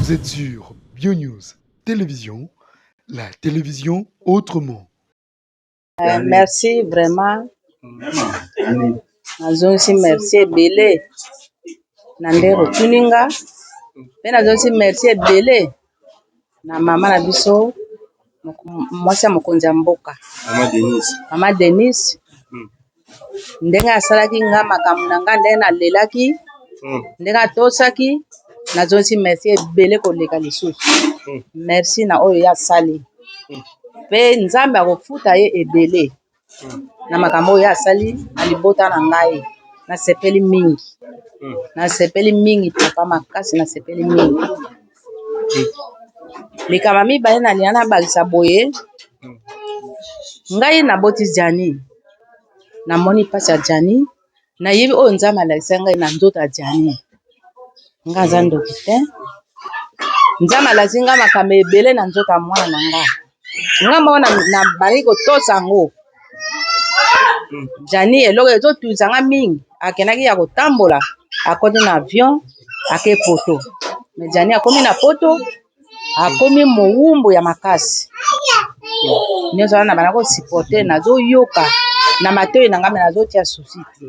Vous êtes sur BioNews Télévision, la télévision autrement. Merci vraiment, nazongisi merci ebele na nde otuni nga, pe nazongisi merci ebele na mama na biso mwasi ya mokonzi ya mboka mama Denise, ndenge asalaki nga makambo na nga, ndenge nalelaki, ndenge atosaki, nazongisi merci ebele koleka lisusu. Merci na oyo ye asali, pe Nzambe akofuta ye ebele na makambo oyo asali na libota na ngai. Nasepeli mingi, nasepeli mingi papa makasi, nasepeli mingi. Likambo mibale nalinga nabakisa boye, ngai naboti Gianni, namoni mpasi ya Gianni, nayebi oyo Nzambe alakisa ngai na nzoto ya Gianni. Nga aza ndoki te, Nzambe alakisi ngai makambo ebele na nzoto ya mwana na nga. Nga moko nabandi kotosa yango. Gianni eloko ezotungisa nga mingi, akendaki ya kotambola, akoti na avion, ake poto. Mais Gianni akomi na poto, akomi mowumbu ya makasi. Nyonso wana bana kosupporter, nazoyoka na matoi na ngai, me nazotia souci te.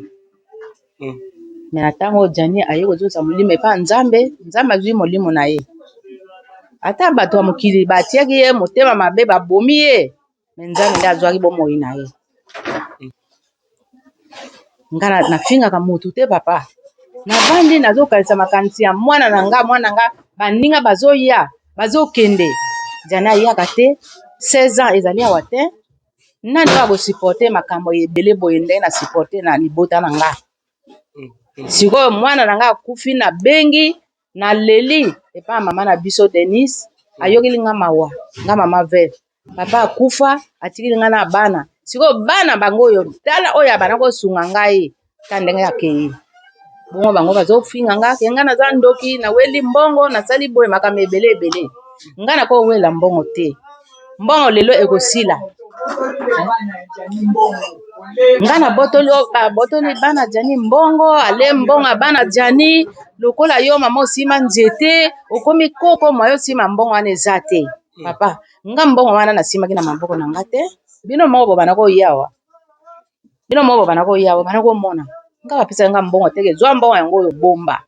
Me na ntango oyo Gianni aye kozongisa molimo epai Nzambe, Nzambe azwi molimo na ye. Ata bato ya mokili batiaki ye motema mabe, babomi ye, me Nzambe nde azwaki bomoi na ye. Nga nafingaka motu te papa. Navandi nazokanisa makanisi ya mwana na nga, mwana nga baninga bazoya, bazokende. Gianni ayaka te, 16 ans ezali awa te. Nani oyo akosupporte makambo ebele boye ndenge na supporte na libota na nga? Sikoyo mwana na nga akufi, nabengi, naleli epai ya mama na biso Denise, ayokeli nga mawa, nga mama veuve. Papa akufa, atikeli nga na bana. Sikoyo bana bango oyo, tala oyo abanda kosunga ngai, ta ndenge akei. Bongo bango bazofinga nga ke nga naza ndoki, naweli mbongo, nasali boye makambo ebele ebele. Nga nakowela mbongo te. Mbongo lelo ekosila. Nga nabotoli babotoli bana Gianni mbongo, ale mbongo ya bana Gianni, lokola yo mama osima nzete, okomi koko mwa yo osima mbongo wana eza te. Papa, nga mbongo wana nasimaki na maboko na nga te. Bino moko bobanda koyawa. Bino moko bobanda koyawa, bobanda komona. Nga bapesaki nga mbongo te, zwa mbongo yango oyo bomba.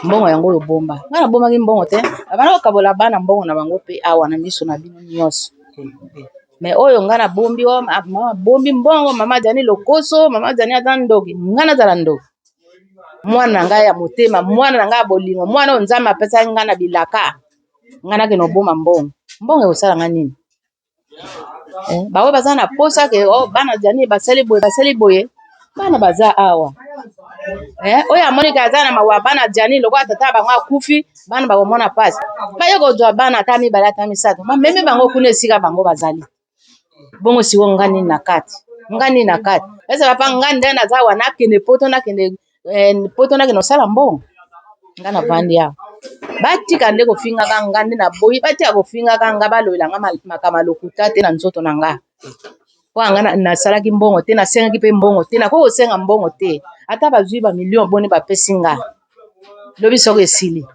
Mbongo yango oyo bomba. Nga nabombaki mbongo te. Babanda kokabola bana mbongo na bango pe awa na miso na bino nyonso. Me oyo nga nabombi, o mama bombi mbongo, mama Gianni lokoso, mama Gianni aza ndoki. Nga nazala ndoki. Mwana na ngai ya motema, mwana na ngai ya bolingo, mwana oyo Nzambe apesaki nga na bilaka. Nga nakende koboma mbongo. Mbongo ekosala nga nini? Baoyo baza na posa ke oh, bana Gianni basali boye, basali boye. Bana baza awa. Oyo amoni ke aza na mawa bana Gianni lokola tata bango akufi, bana bakomona pasi. Baye kozwa bana ata mibale ata misato, bamemi bango kuna esika bango bazali. Bongo sikoyo nga nini na kati? Nga nini na kati? Eza papa nga nde naza awa, nakende poto, nakende poto, nakende kosala mbongo. Nga navandi awa. Batika nde kofingaka nga, nde naboyi, batika kofingaka nga, baloyela nga makambo ya lokuta te na nzoto na nga. Po nga nasalaki mbongo te, nasengaki pe mbongo te, nakoki kosenga mbongo te. Ata bazwi ba million boni bapesi nga. Lobi soko esili.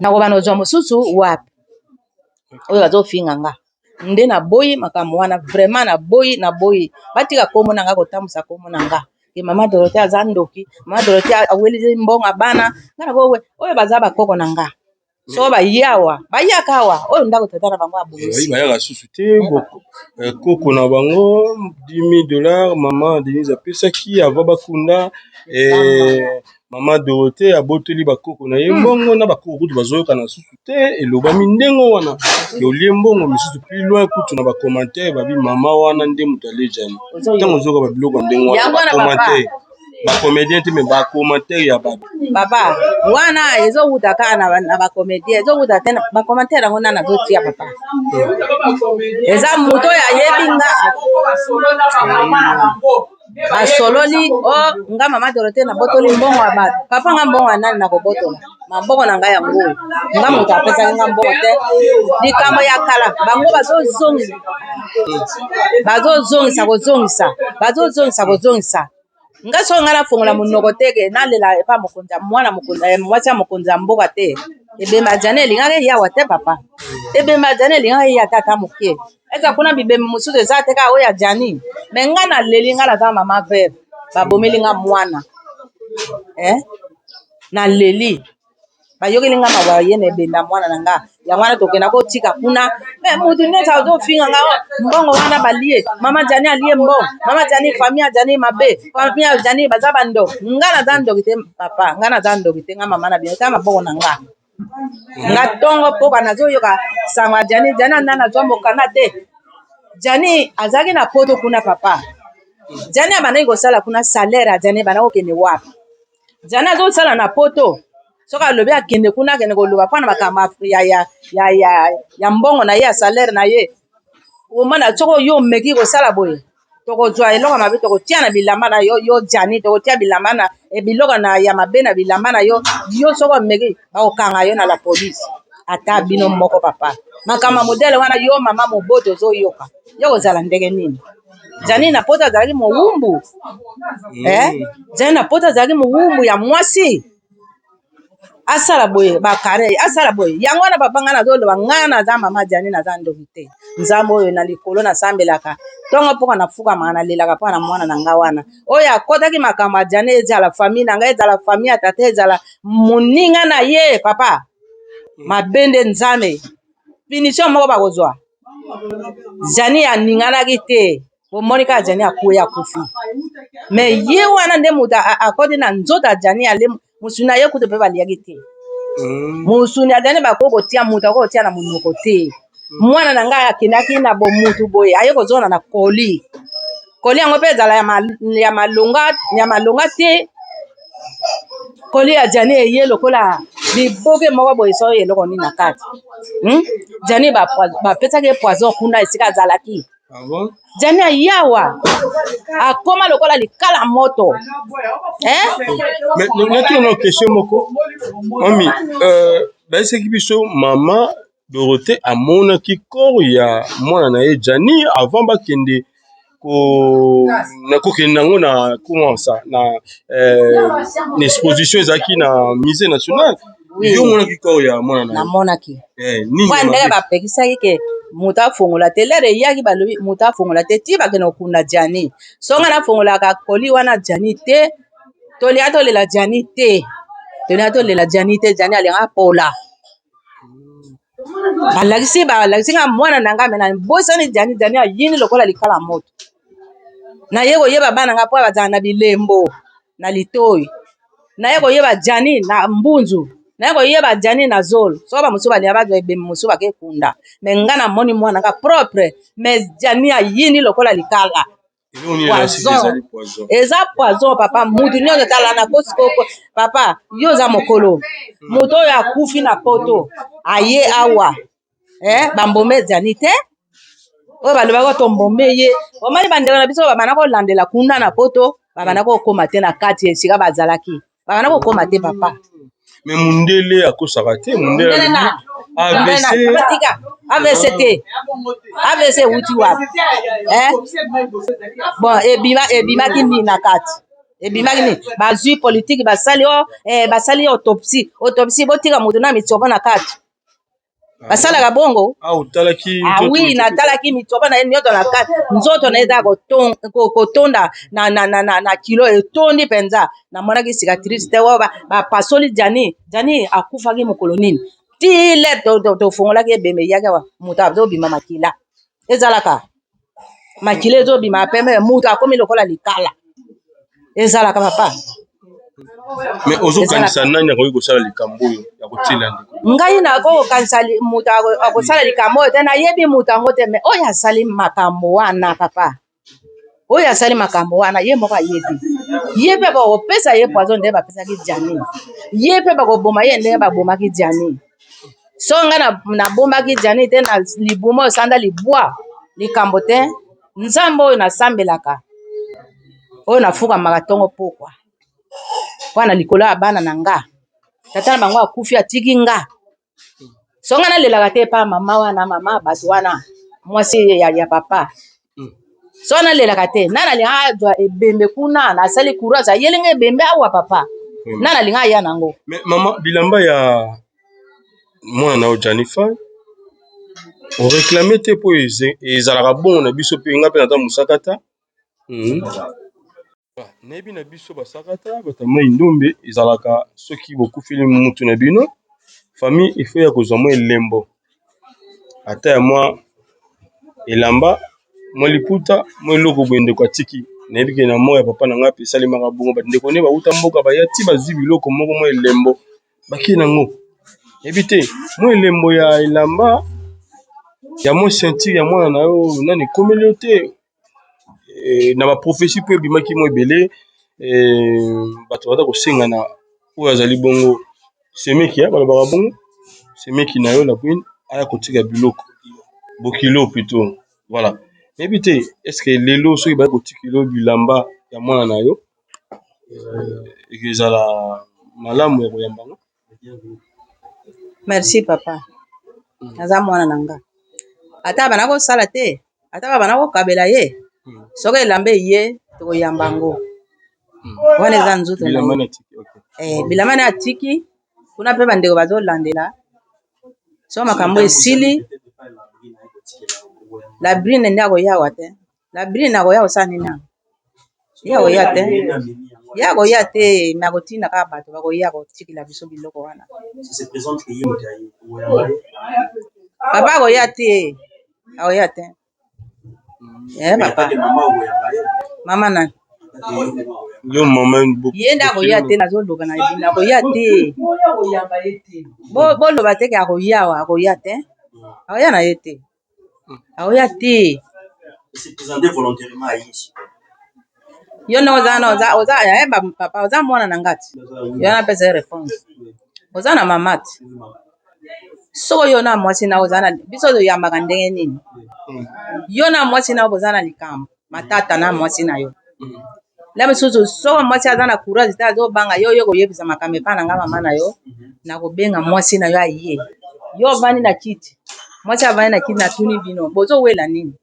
Nakobanda kozwa mosusu wapi? Oyo bazofinga nga. Nde naboyi makambo wana, vraiment naboyi, naboyi. Batika kombo na nga, kotambusa kombo na nga. Ke mama Dorothée aza ndoki, mama Dorothée awelisi mbongo ya bana. Nga nakowe, oyo baza bakoko na nga. So bayawa, bayaka awa, oyo ndako tata na bango abongisi. Bayaka susu te, koko na bango $10 000 mama Denise apesaki avant bakunda. Mama Dorothée abotoli bakoko na ye mbongo na bakoko kutu bazoyoka na susu te, elobami ndenge wana olie mbongo misusu plus loin kutu na bacommentaire babi mama wana nde moto alie Gianni. Ntango ozoyoka babiloko ndenge wana, bacommentaire, bacomédien te, me bacommentaire ya bato. Papa, wana ezowuta kaka na bacomédien, ezowuta te bacommentaire yango nani azotia papa. Eza moto oyo ayebi nga basololi o nga mama Dorothée nabotoli mbongo ya bato. Papa, nga mbongo ya nani nakobotola? Maboko na ngai yango oyo, nga moto apesaki nga mbongo te. Likambo ya kala bango bazozongisa, bazozongisa kozongisa, bazozongisa kozongisa. Nga soki nga nafongola monoko te ke nalela epa mokonzi ya mwana mokonzi eh, mwasi ya mokonzi ya mboka te, ebembe ya Djany elingaki eyawa te papa. Ebembe ya Djany elingaki eya te ata moke. Eza kuna bibembe mosusu eza te kaka oyo ya Djany. Mais nga naleli, nga naza mama veuve, babomeli nga mwana eh? Naleli, bayokeli nga mawa ye na ebembe ya mwana na nga. Yango wana tokenda kotika kuna. Mais mutu nyonso azofinga nga, oh, mbongo wana balie, mama Djany alie mbongo, mama Djany, famille ya Djany mabe, famille ya Djany baza bandoki. Nga naza ndoki te papa, nga naza ndoki te, nga mama na bino, ta maboko na nga. Nga tongo poka nazoyoka sango ya Djany, Djany anda nazwa mokanda te. Djany azalaki na poto kuna papa. Djany abandaki kosala kuna, salaire ya Djany ebandaki kokende wapi? Djany azosala na poto, soki alobi akende kuna, akende koloba mpona makambo ya mbongo na ye, ya salaire na ye. Omona soki yo omeki kosala boye, tokozwa eloko mabe, tokotia na bilamba na yo, yo Djany, tokotia bilamba na biloko na ya mabe na bilamba na yo. Yo soki omeki, bakokanga yo na la police. Ata bino moko papa, makambo ya modele wana, yo mama moboto ozoyoka, yo kozala ndenge nini? Djany na poto azalaki mowumbu, eh? Djany na poto azalaki mowumbu ya mwasi, asala boye bakare, asala boye. Yango wana papa, ngai nazoloba, ngai naza mama Djany, naza ndoki te. Nzambe oyo na likolo nasambelaka ntongo mpoka, nafukamaka, nalelaka mpo na mwana na ngai wana oyo akɔtaki makambo ya Djany. Ezala famille na ngai, ezala famille ya tata, ezala moninga na ye papa, mabe nde Nzambe punition moko bakozwa. Djany aninganaki te, bomoni kaka Djany akwei, akufi. Mais ye wana nde moto akɔti na nzoto ya Djany, ale mosuni na ye kutu mpe baliaki te. Mosuni ya Djany bakoki kotia, moto akoki kotia na monoko te. Mwana na ngai akendaki na bomutu boye, aye kozonga na koli koli yango mpe ezala ya malonga, ya malonga te. Koli ya Djany eye lokola liboke moko boye, so eloko nini na kati, Djany bapesaki ye poison kuna esika azalaki. Ah bon? Djany ayawa akoma lokola likala moto, eh? Mais natuna na question moko, mami. Bayesaki biso mama Dorothée amonaki corps ya mwana na ye Djany avant bakende ko na kokende yango na, comment ça, na exposition ezalaki na Musée national. Yo omonaki corps ya mwana na ye? Namonaki. Nini mwa ndenge mabe? Bapekisaki ke moto afongola te. Lere eyaki, balobi moto afongola te ti bakende kokunda Djany. So nga nafongolaka koli wana Djany te, tolia tolela Djany te, tolia tolela Djany te. Djany alinga pola, balakisi nga mwana na ngai, mais nabosani Djany. Djany ayini lokola likala moto. Naye koyeba bana nga mpo bazala na bilembo na litoi, naye koyeba Djany na mbunzu, naye koyeba Djany na zolo. Soki bamosusu balinga bazwa ebembe mosusu bakekunda, mais nga namoni mwana nga propre. Mais Djany ayini lokola likala. Eloko nini elakisi Poison. ezali poison? Eza poison papa. Mutu nyonso tala na kosikoko papa, yo oza mokolo, moto oyo akufi na poto aye awa, eh, bambome ezali te oyo balobaki tombome ye. Omoni bandeko na biso babanda kolandela kuna na poto, babanda kokóma te na kati esika bazalaki, babanda kokóma te papa. Mais mundele akosaka te, mundele Mundele alobi na AVC. Papa, tika AVC te. AVC ewuti wapi, eh? Bon, ebima, ebimaki nini na kati? Ebimaki nini? Bazwi politike, basali o basali autopsie. Autopsie, botika moto na mitsopo na kati, basalaka bongo? Ah, otalaki? Ah oui, natalaki mitsopo na ye nyonso na kati. Nzoto na ye eza kotonda na kilo, etondi mpenza. Namonaki cicatrice te oyo bapasoli Djany. Djany akufaki mokolo nini? Ti le tofungolaki ebembe, eyaki awa, moto azobima makila, ezalaka makila ezobima pembe, moto akomi lokola likala, ezalaka papa. Mais ozokanisa nani akoki kosala likambo oyo ya kotiela ndeko? Ngai nakokanisa moto akosala likambo oyo te, nayebi moto yango te. Mais oyo asali makambo wana papa, oyo asali makambo wana, ye moko ayebi. Ye mpe bakopesa ye poison ndenge bapesaki Djany, ye mpe bakoboma ye ndenge babomaki Djany. So ngai nabombaki Djany te na libumu oyo sanda libwa likambo te. Nzambe oyo nasambelaka, oyo nafukamaka ntongo pokwa mpo na likolo ya bana na nga, tata na bango akufi atiki nga. So nga nalelaka te epa mama wana, mama bato wana, mwasi ya papa. So nalelaka te, nani alinga azwa ebembe kuna? Nasali courage, ayelinga ebembe awa, papa. Nani alinga aya nango? Mais mama, bilamba ya mwana na yo Djany Fay, oréclame te, mpo ezalaka bongo na biso mpe nga mpe naza mosaka ta. Nayebi na biso basakata bato ya mai ndombe, ezalaka soki bokufeli mutu na bino, famille efo ya kozwa mwa elembo, ata ya mwa elamba, mwa liputa, mwa eloko boye ndeko atiki. Nayebi ke na mort ya papa na ngai mpe esalemaka bongo, bandeko nde bauta mboka baya ti bazwi biloko moko, mwa elembo bakie nango. Nayebi te, mwa elembo ya elamba ya mwa ceinture ya mwana na yo, nani ekomeli yo te na baprophétie mpo ebimaki mwa ebele, bato baza kosenga na oyo azali bongo semeki, ya balobaka bongo semeki na yo la brune, aya kotika biloko bokilo plutôt. Voilà, nayebi te, est-ce lelo soki baya kotikela bilamba ya mwana na yo, ezala malamu ya koyamba ngo? Merci papa. Aza mwana na nga, ata bana kosala te, ata babana kokabela ye. Soki elamba eye, tokoyamba yango. Wana eza nzoto na Bilamba ye. na tiki, ok. Bilamba na atiki kuna mpe bandeko bazolandela. So makambo esili, la brune nde akoyawa te. La brune akoya kosala nini awa? Ye akoya te, ye akoya te, me akotinda kaka bato bakoya kotikela biso biloko wana. Papa akoya te, akoya te. Papa, mama nani? Yo mama. Ye nde akoya te, nazoloba na bino, akoya te. Boloba te ke akoya awa, akoya te, akoya na ye te, akoya te. Yo ndenge oza wana, oza papa, oza mwana na nga ti. Yo wana apesa ye réponse. Oza na mama ti. Soko yo na mwasi na oza na biso, toyambaka ndenge nini? Yo na mwasi na yo boza na likambo, matata na mwasi na yo la misusu. Soko mwasi aza na courage te, azobanga yo, yo koyebisa makambo epai na nga mama na yo, nakobenga mwasi na yo aye. Yo ovandi na kiti, mwasi avandi na kiti, natuni bino, bozowela nini?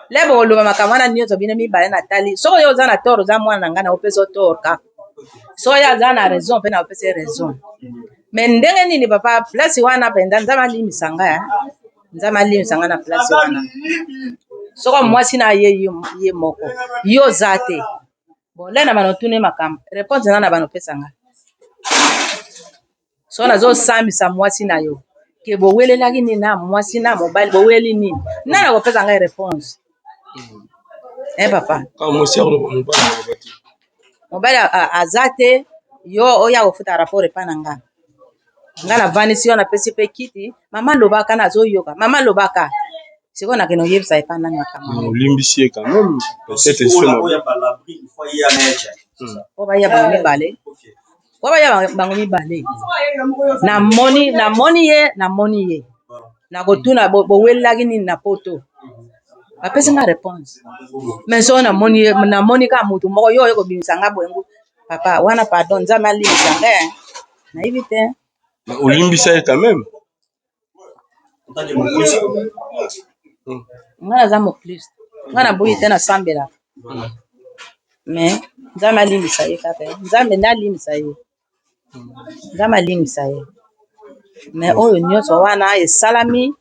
Le bokoloba makambo wana nyonso bino mibale. Natali soko yo oza na tort, oza mwana na ngai, na opesa yo tort kaka. Soko ye aza na raison mpe, na opesa ye raison. Mais ndenge nini, papa, place wana mpenza, Nzambe alimisa ngai, Nzambe alimisa ngai na place wana. Soko mwasi na ye, ye moko, yo oza te. Bon, le na bano tuni makambo, réponse nga na bano opesa ngai. So nazosambisa mwasi na yo ke bowelelaki nini na mwasi na mobali, boweli nini? Nani akopesa ngai réponse? Papa. Kaka mwasi akoloba, mobali akoloba te. Mobali aza te. Yo oya kofuta rapport epai na nga. Nga navandisi yo, napesi mpe kiti. Mama lobaka, nazoyoka. Mama lobaka. Sikoyo nakende oyebisa epai nani makambo yango? Olimbisi ye quand même, peut-être so. Po baya bango mibale, po baya bango mibale. Namoni, namoni ye, namoni ye, nakotuna bowelelaki nini na poto. Bapesi nga réponse. Mais soki namoni ye, namoni kaka motu moko, yo oye kobimisa nga boyengu, papa wana, pardon, Nzambe alimbisa nga, nayebi te. Olimbisa ye quand même. Nga naza mokristo, nga naboyi te, nasambelaka. Mais Nzambe alimbisa ye kaka, Nzambe nde alimbisa ye, Nzambe alimbisa ye. Mais oyo nyonso wana esalami,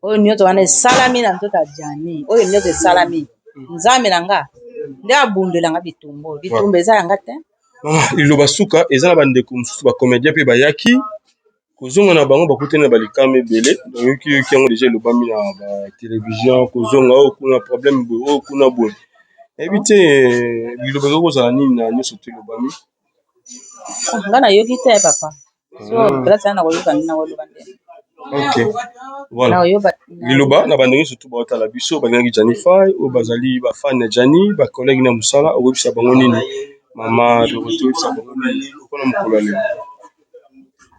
oyo nyonso wana esalami na nzoto ya Djany, oyo nyonso esalami, Nzambe na nga nde abundelanga bitumba. Bitumba eza yanga te. Mama, liloba suka. Eza na bandeko mosusu bacomédien mpe bayaki kozonga na bango, bakutani na balikama ebele. Oyoki, yoki yango déjà elobami na batelevizio, kozonga oyo kuna problème boye, oyo kuna boye. Nayebi te, liloba ekoki kozala nini na nyonso to elobami? Nga nayoki te, papa. So place wana nakoyoka nini, nakoloba nde. Ok, voilà. Nakoyoka. Liloba na bandeko nyonso to baotala biso, balingaki Djany Fay, oyo bazali bafan ya Djany, bacollègue na mosala, okoyebisa bango nini, mama Dorothée? Oyebisa bango nini mpona mokolo ya lelo?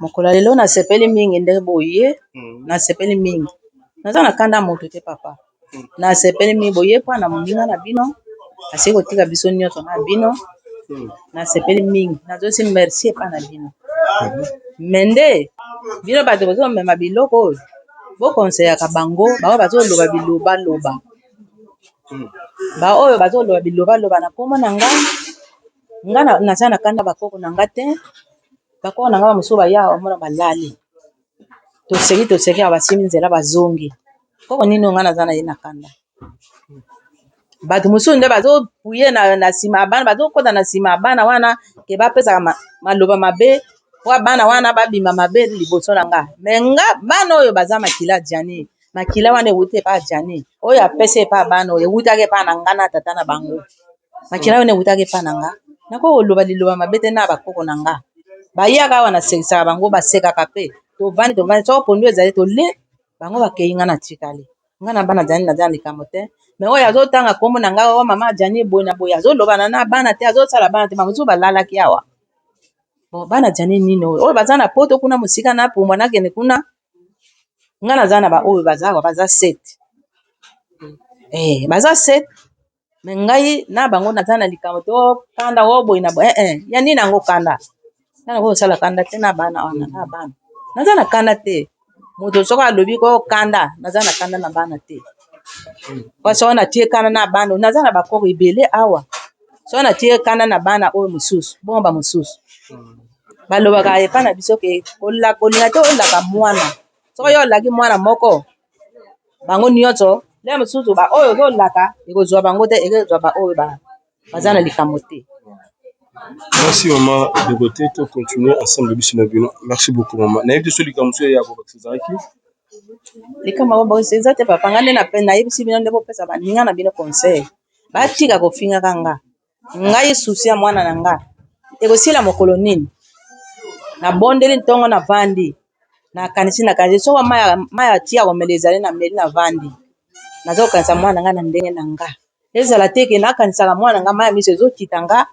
Mokolo ya lelo nasepeli mingi nde boye. Nasepeli mingi, naza na kanda moto te, papa. Nasepeli mingi boye mpo na moninga na bino asili kotika biso nyonso na bino. Nasepeli mingi, nazosi merci epa na bino. Me nde bino bato bozomema biloko oyo, bokonseyaka bango, bango bazoloba bilobaloba. Baoyo bazoloba bilobaloba na kombo na nga, nga naza na kanda bakoko na nga te. Bakoko na nga ba mosusu baya omona balali, toseki toseki awa, basimi nzela bazongi. Koko nini oyo nga naza na ye na kanda? Bato mosusu nde bazopuye na nsima ya bana, bazokota na nsima ya bana wana ke bapesaka maloba mabe po bana wana babima mabe liboso na nga. Me nga bana oyo baza makila Gianni, makila wana ewuti epa Gianni, oyo apesi epa bana oyo ewutaki epa na nga na tata na bango. Makila wana ewutaki epa na nga, nakoki koloba liloba mabe te na bakoko na nga. Bayaka awa nasekisaka bango, basekaka pe, tovandi tovandi, soko pondu ezali tole, bango bakei, nga natikali. Nga na bana Gianni naza na likambo te. Me oyo azotanga kombo na nga, o mama Gianni boye na boye, azolobana na bana te, azosala bana te, bamosusu balalaki awa. Bon, bana Gianni nini oyo oyo baza na poto kuna mosika, na pumbwa nakende kuna. Nga naza na baoyo baza awa, baza 7, baza 7. Me ngai na bango naza na likambo te, o kanda o boye na boye, ya nini yango kanda? Nga nakoki kosala kanda te na bana wana, na bana naza na kanda te. Moto soki alobi ko kanda, naza na kanda na bana te. Po soki natie kanda na bana, naza na bakoko ebele awa, soki natie kanda na bana oyo mosusu, bongo ba mosusu balobaka epai na biso ke kolinga te olaka mwana. Soki yo olaki mwana moko, bango nyonso nde mosusu ba oyo ozolaka ekozwa bango te, ekozwa ba oyo baza na likambo te. Merci maman Dorothée, to continuer ensemble biso na bino. Merci beaucoup maman. Nayebi te so likambo mosusu ya kobakisa ezalaki. Likambo ya kobakisa eza te, papa. Nga nde nayebisi bino nde bopesa baninga na bino conseil, batika kofingaka nga. Ngai susi ya mwana na nga ekosila mokolo nini? Nabondeli ntongo, navandi, nakanisi, nakanisi, soko mai ya tia komela ezali, na meli, navandi, nazokanisa mwana na nga na ndenge na nga. Ezala te ke nakanisaka mwana nga, mai ya miso ezokita nga,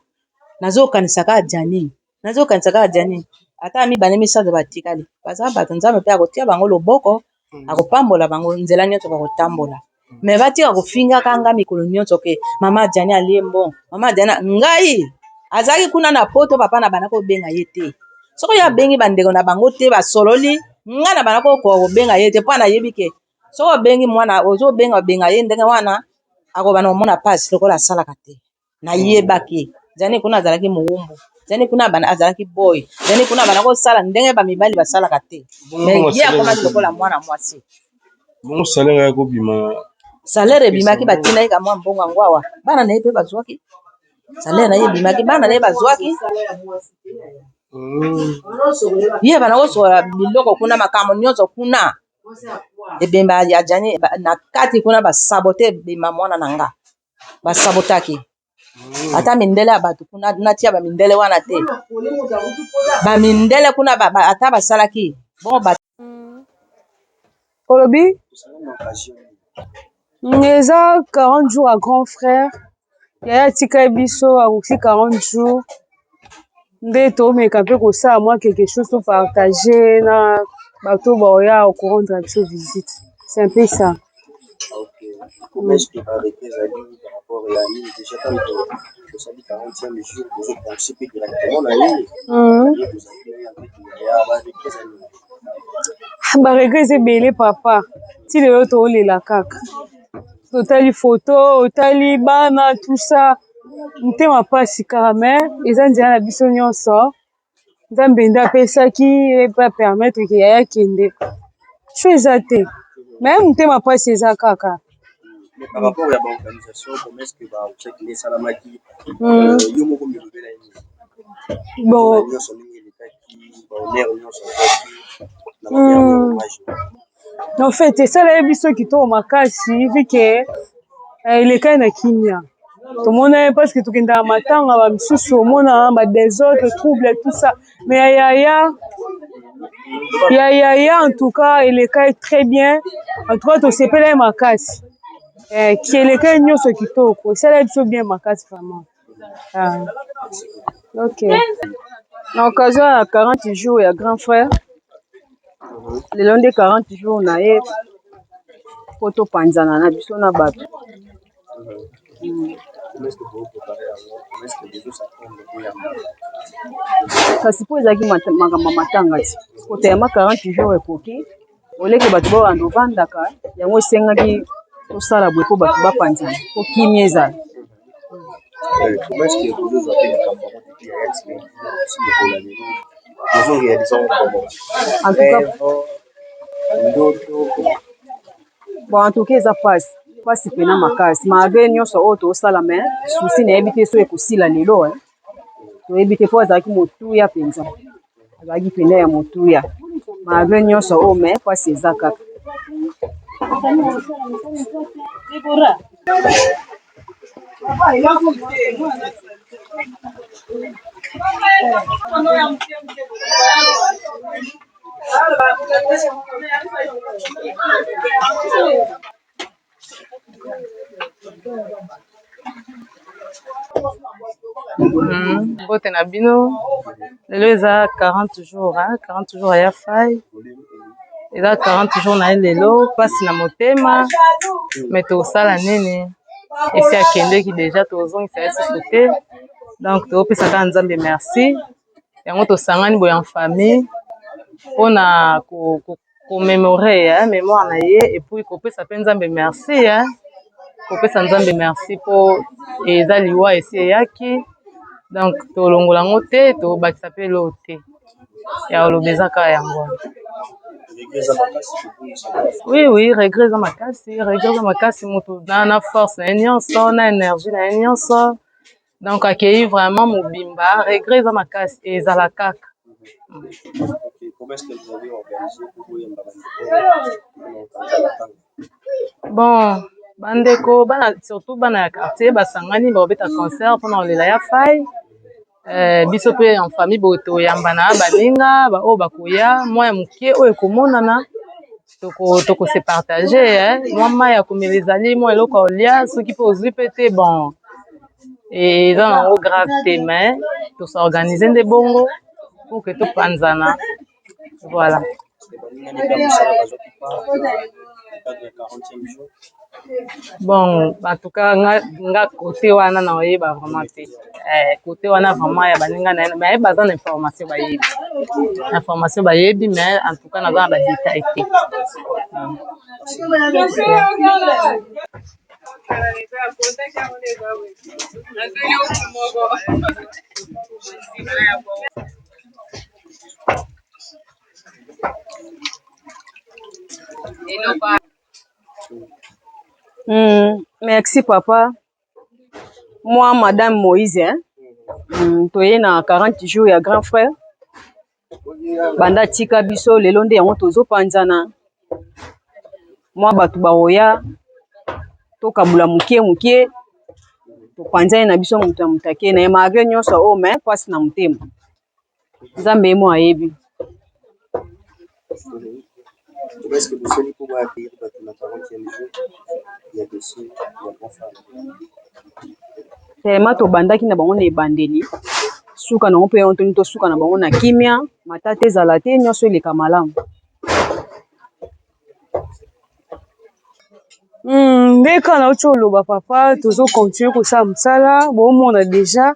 nazokanisa kaka Gianni, nazokanisa kaka Gianni. Ata mibale misato batikali, baza bato, Nzambe mpe akotia bango loboko, akopambola bango nzela nyonso bakotambola. Me batika kofingaka nga mikolo nyonso ke mama Gianni alie mbongo, mama Gianni. Ngai azalaki kuna na poto, papa, na banda kobenga ye te. Soki oyo abengi bandeko na bango te, basololi, ngai na banda kokoka kobenga ye te, mpo nayebi ke soki obengi mwana, ozobenga obenga ye ndenge wana, akobana komona mpasi lokola asalaka te. Nayebaki Gianni kuna azalaki mowumbu, Gianni kuna azalaki boy, Gianni kuna banda kosala ndenge bamibali basalaka te. Me ye akomaki lokola mwana mwasi. Bongo salaire ya kobima? Salaire ebimaki, batindaki ka mwa mbongo yango awa, bana na ye mpe bazwaki salaire na ye ebimaki, bana na ye bazwaki. Ye bana kosokola biloko kuna, makambo nyonso kuna, ebemba ya Gianni na kati kuna, basabote ebemba mwana na nga, basabotaki. Ata mindele ya bato kuna, natia bamindele wana te, bamindele kuna ata basalaki bongo. Olobi eza 40 jours ya grand frère, yaya atikali biso, akoki 40 jours nde tomeka mpe kosala mwa quelque chose, topartage na bato baoya korendre biso visite. C'est un peu ça. Ok. Comment est-ce que arrêté ezali par rapport ya nini? Déjà ntango tosali 40e jour, tozopense mpe directement na ye. Ye tozali na ye en tant que yaya, baregret ezali nini? Baregret eza ebele, papa. Ti lelo toolela kaka, totali foto, otali bana, tout ça, motema mpasi kaka. Mais eza nzela na biso nyonso. Nzambe nde apesaki ye mpe apermettre ke yaya akende so, eza te, mais motema mpasi eza kaka. Mais par rapport ya baorganisation, comment est-ce que baobsèques nde esalamaki? Yo moko milobela ye nini? Bon. Nyonso ndenge elekaki, bahonneur nyonso azwaki na badernier hommage. En fait, esalaki biso kitoko makasi, vu que elekaki na kimia. Tomona ye, parce que tokendaka matanga bamisusu, omona badésordre, trouble, tout ça, mais ya yaya, ya yaya, en tout cas elekaki très bien. En tout cas tosepelaki makasi, ki elekaki nyonso kitoko, esalaki biso bien makasi vraiment. Ah. Ok. Na occasion ya 40 jours ya grand frère, lelo nde 40 jours na ye, po topanzana na biso na bato. Comment est-ce que vous préparez yango? Comment est-ce que bozos'attendre koyamba? Kasi mpo ezalaki makambo ya matanga ti koteyama 40 jours ekoki, oleke bato babanda ovandaka yango, esengaki. Tosala boye mpo bato bapanzana mpo kimia ezala. Comment est-ce que bozozwa mpe likambo yango depuis ya ti mokolo ya lelo, bozoréalise yango comment? En tout cas, Rêve, ndoto? Bon, en tout cas eza mpasi, mpasi mpena makasi, malgré nyonso oyo tozosala, mais souci nayebi te so ekosila lelo. Toyebi te, mpo azalaki motuya mpenza, azalaki mpenza ya motuya. Malgré nyonso oyo, mais mpasi eza kaka. Mbote na bino. Lelo eza 40 jours, hein? 40 jours ya Fai, eza 40 jours na ye lelo. Mpasi na motema, mais tosala nini? Esi akendeki déjà, tozongisa ye susu te. Donc topesa kaka Nzambe merci. Yango tosangani boye en famille mpona commémorer mémoire na ye et puis kopesa mpe Nzambe merci, hein? Kopesa Nzambe merci mpo eza liwa esi eyaki, donc tolongola yango te, tobakisa mpe eloko te ya koloba, eza kaka yango wana. Oui, regret eza makasi, regret eza makasi. Motu na force na ye nyonso, na énergie na ye nyonso, donc akei vraiment mobimba. Regret eza makasi, ezala kaka. Ok, comment est-ce que vous avez organisé pour boyamba bandeko mpona kokanga? Bon, bandeko, bana, surtout bana ya quartier basangani, bakobeta concert mpona kolela ya Fai. Biso mpe en famille boye toyambana baninga baoyo bakoya, mwa ya moke oyo ekomonana tokose partage, mwa mai ya komela ezali, mwa eloko ya kolia soki mpe ozwi mpe te. Bon, eza nango grave te, mais tos'organiser nde bongo pour que topanzana, voilà. Baningani mpe ya mosala bazwaki part na cadre ya 40e jour? Bon, en tout cas nga côté wana na oyeba vraiment te. Côté wana vraiment ya baninga na ye, mais baza na information, bayebi information, bayebi, mais en tout cas naza na badétail te. Merci papa. Moi, madame Moïse, hein? Toye na 40 jours ya grand frère. Banda tika biso, lelo nde yango tozopanzana. Mwa bato baoya, tokabula mokie mokie, topanzani na biso, moto ya moto ake na ye. Malgré nyonso oyo, mais mpasi na motema, Nzambe ye mo ayebi. Comment est-ce que bosali mpo boaccueillir bato na 40e jour ya décès ya grand frère? Tellement tobandaki na bango na ebandeli, suka nango mpe yango toni, tosuka na bango na kimia, matata ezala te, nyonso eleka malamu. Nde kaka nauti oloba papa, tozocontinue kosala mosala, bomona déjà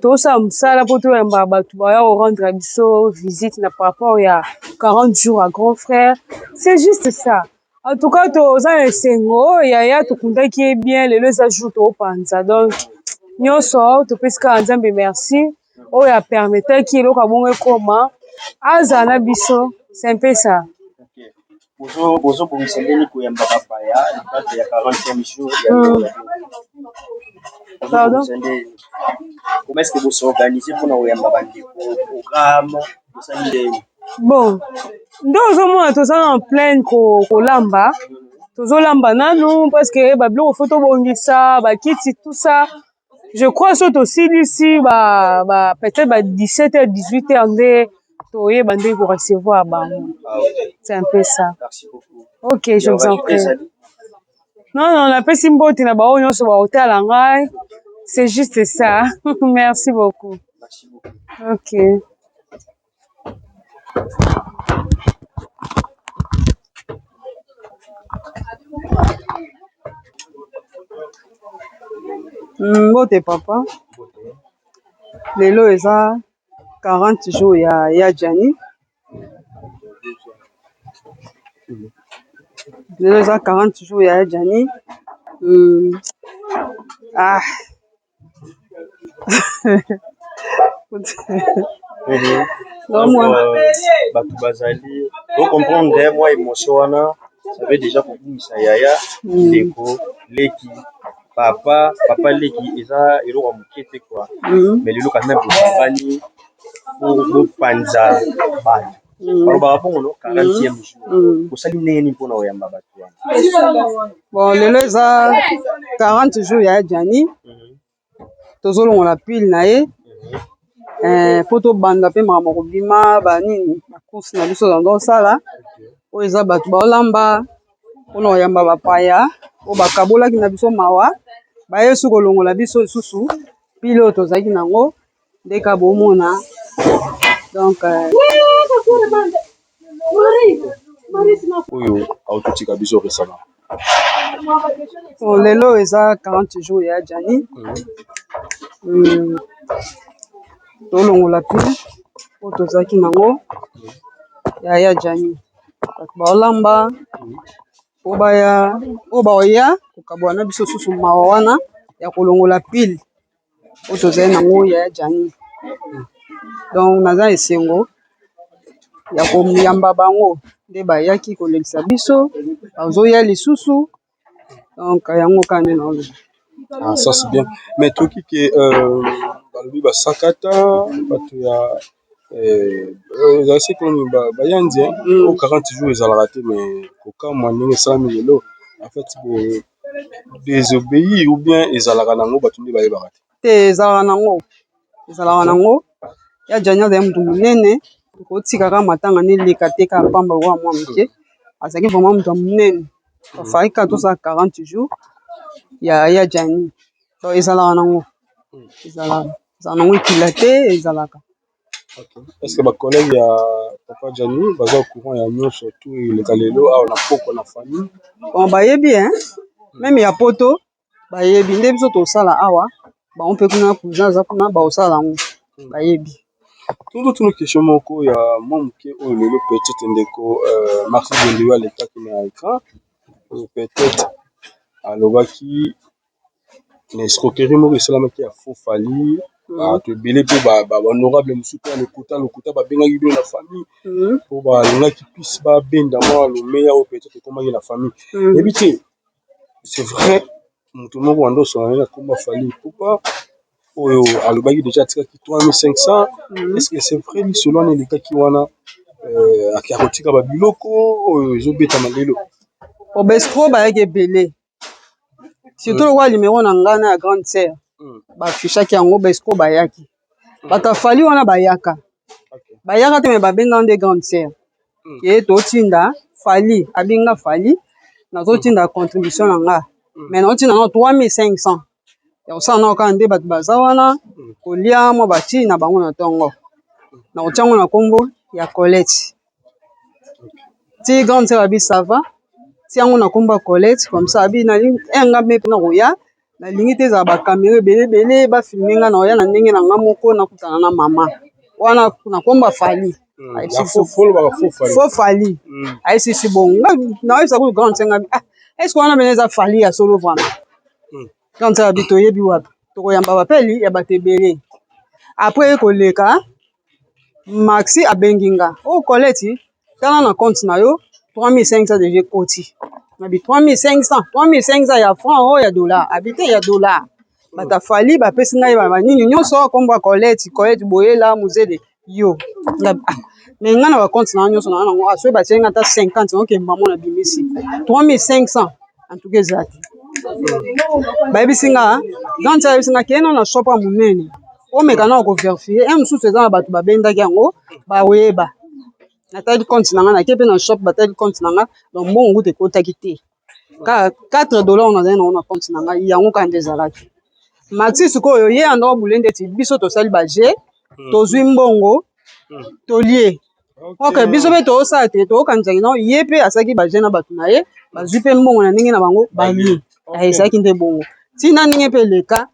tosala mosala mpo toyamba bato baya korendre biso visite na par rapport ya 40 jours à grand frère. C'est juste ça. En tout cas toza na esengo, yaya tokundaki ye bien, lelo eza jour toopanza. Donc nyonso topesi kaka Nzambe merci oyo apermetaki eloko ya bongo ekoma, azala na biso. C'est un peu ça. Bozobongisa ndeni koyamba bapaya na cadre ya 40e jour ya Pardon? Ndeni, comment est-ce que bos'organiser mpona koyamba bandeko? Programme bosali ndeni? Bon, nde ozomona toza en pleine kolamba, tozolamba nanu parce que babiloko faut tobongisa, bakiti, tout ça. Je crois so tosilisi ba peut-être ba 17 h 18 h nde toyeba ndenge korecevoir bango. C'est un peu ça. Merci beaucoup. Ok, je vous en prie. Non, non, napesi mbote na bango nyonso baotala ngai. C'est juste ça. Merci beaucoup. Merci beaucoup. Ok. Mbote papa. Lelo eza 40 jours ya Gianni. Lelo eza 40 jours ya Djany. Ah. Donc, bato bazali ocomprendre mwa émotion wana, ça veut déjà kobungisa yaya, ndeko, leki, papa, papa leki eza eloko ya moke te quoi. Mais lelo quand même bosangani po bopanza bato, balobaka bongo no 40e jour. Bosali ndenge nini mpona koyamba bato wana? Bon, lelo eza 40 jours ya Djany. Tozolongola pile na ye po tobanda mpe makambo kobima banini, bacourse na biso tozosala. Oyo eza bato baolamba mpona koyamba bapaya oyo bakabolaki na biso mawa, baye su kolongola biso lisusu pile oyo tozalaki nango nde ka bomona. Donc oyo autotika biso récemment. Bon, lelo eza 40 jours ya Djany. Tolongola pile oyo tozalaki nango ya Djany. Bato baolamba po baya oyo baoya kokabwana na biso susu mawa wana ya kolongola pile oyo tozali nango ya Djany. Donc naza esengo ya koyamba bango nde bayaki kolekisa biso, bazoya lisusu. Donc yango kaka nde naoloba. Ah, ça c'est bien. Mais toki ke balobi basakata bato ya ezali komi bayandi o 40 jours ezalaka te, mais kokamwa ndenge esalami lelo. En fait, bo désobéir ou bien ezalaka nango, bato nde bayebaka te? Te, ezalaka nango, ezalaka nango. Ya Djany azali moto monene, kotika kaka matanga nde eleka te kaka pamba lokola mwa moke. Azalaki vraiment moto ya monene, afalaki kaka tosala 40 jours ya Djany. Donc ezalaka nango, ezalaka, ezalaka nango, ekila te, ezalaka. Est ce que bacollègue ya papa Djany baza au courant ya nyonso tu eleka lelo awa na poko na famille? Bon, bayebi hein, même ya poto bayebi nde biso tosala awa. Bango mpe kuna, cousin aza kuna, baosala yango, bayebi. Tozotuna question moko ya mwa moke oyo lelo peut-être ndeko Martin Bondeyo alekaki na écran, oyo peut-être alobaki na escroquerie moko esalamaki ya faux Fally. Bato ebele mpe bahonorable mosusu mpe ya lokuta lokuta babengaki bino na famille mpo balingaki pisi babenda mwa lomeya oyo peut-être ekomaki na famille. Yebi te, c'est vrai, moto moko wanda osonga na komba Fally Ipupa oyo alobaki déjà atikaki 3500. Est ce que c'est vrai lisolo wana elekaki wana, akotika babiloko oyo ezobetama lelo? Po baescrocs bayaki ebele, surtout lokola numéro na ngai na ya grande sœur baaffichaki yango. Baescrocs bayaki, bato afali wana bayaka, bayaka te, me babengaka nde grande sœur ke totinda Fally, abenga Fally, nazotinda contribution na nga, mais nazotinda nano 3500 ya kosala nao kaka nde bato baza wana kolia mwa bati na bango na ntongo, na kotia yango na nkombo ya Colette. Ti grande sœur abi ça va, tia yango na nkombo ya Colette, comme ça abi nga mpe mpona koya nalingi te ezala bacaméra ebele ebele bafilme nga, na koya na ndenge na nga moko, nakutana na mama wana na nkombo ya Fally. Faux Fally ayesisi bongo. Nayebisa kutu grande sœur nga: "Ah, est ce que wana mpenza eza Fally ya solo vraiment?" Grande sœur abi toyebi wapi tokoyamba bapeli ya bato ebele. Après ye koleka, Maxi abengi nga: "O Colette, tala na compte na yo, 3500 déjà ekoti." Nabi 3500, 3500 ya franc oyo ya dollar? Abi te, ya dollar. Bato afali bapesi ngai banini nyonso, nkombo ya Colette, Colette boyela mozele yo. Ah, mais ngai na bacompte na nga nyonso na nga nango, soki batieli nga ata 50, naokemba mo na bimisi 3500. En tout cas eza te. Bayebisi nga, grande sœur ayebisi nga: "Kende na shop ya monene, omeka na kovérifier un mosusu eza na bato babendaki yango, baoyeba." Natali compte na nga, nake mpe na shop, batali compte na nga, donc mbongo kuta ekotaki te, kaka 4 $ nazali nango na compte na ngai, yango kaka nde ezalaki. Maxi sikoyo ye anda obule ndeti biso tosali baje, tozwi mbongo, tolie. Ok, biso mpe tozosala te, toyokanisaki no ye mpe asalaki baje na bato na ye, bazwi mpe mbongo na ndenge na bango, balie. Ezalaki nde bongo ntina ndenge mpe eleka.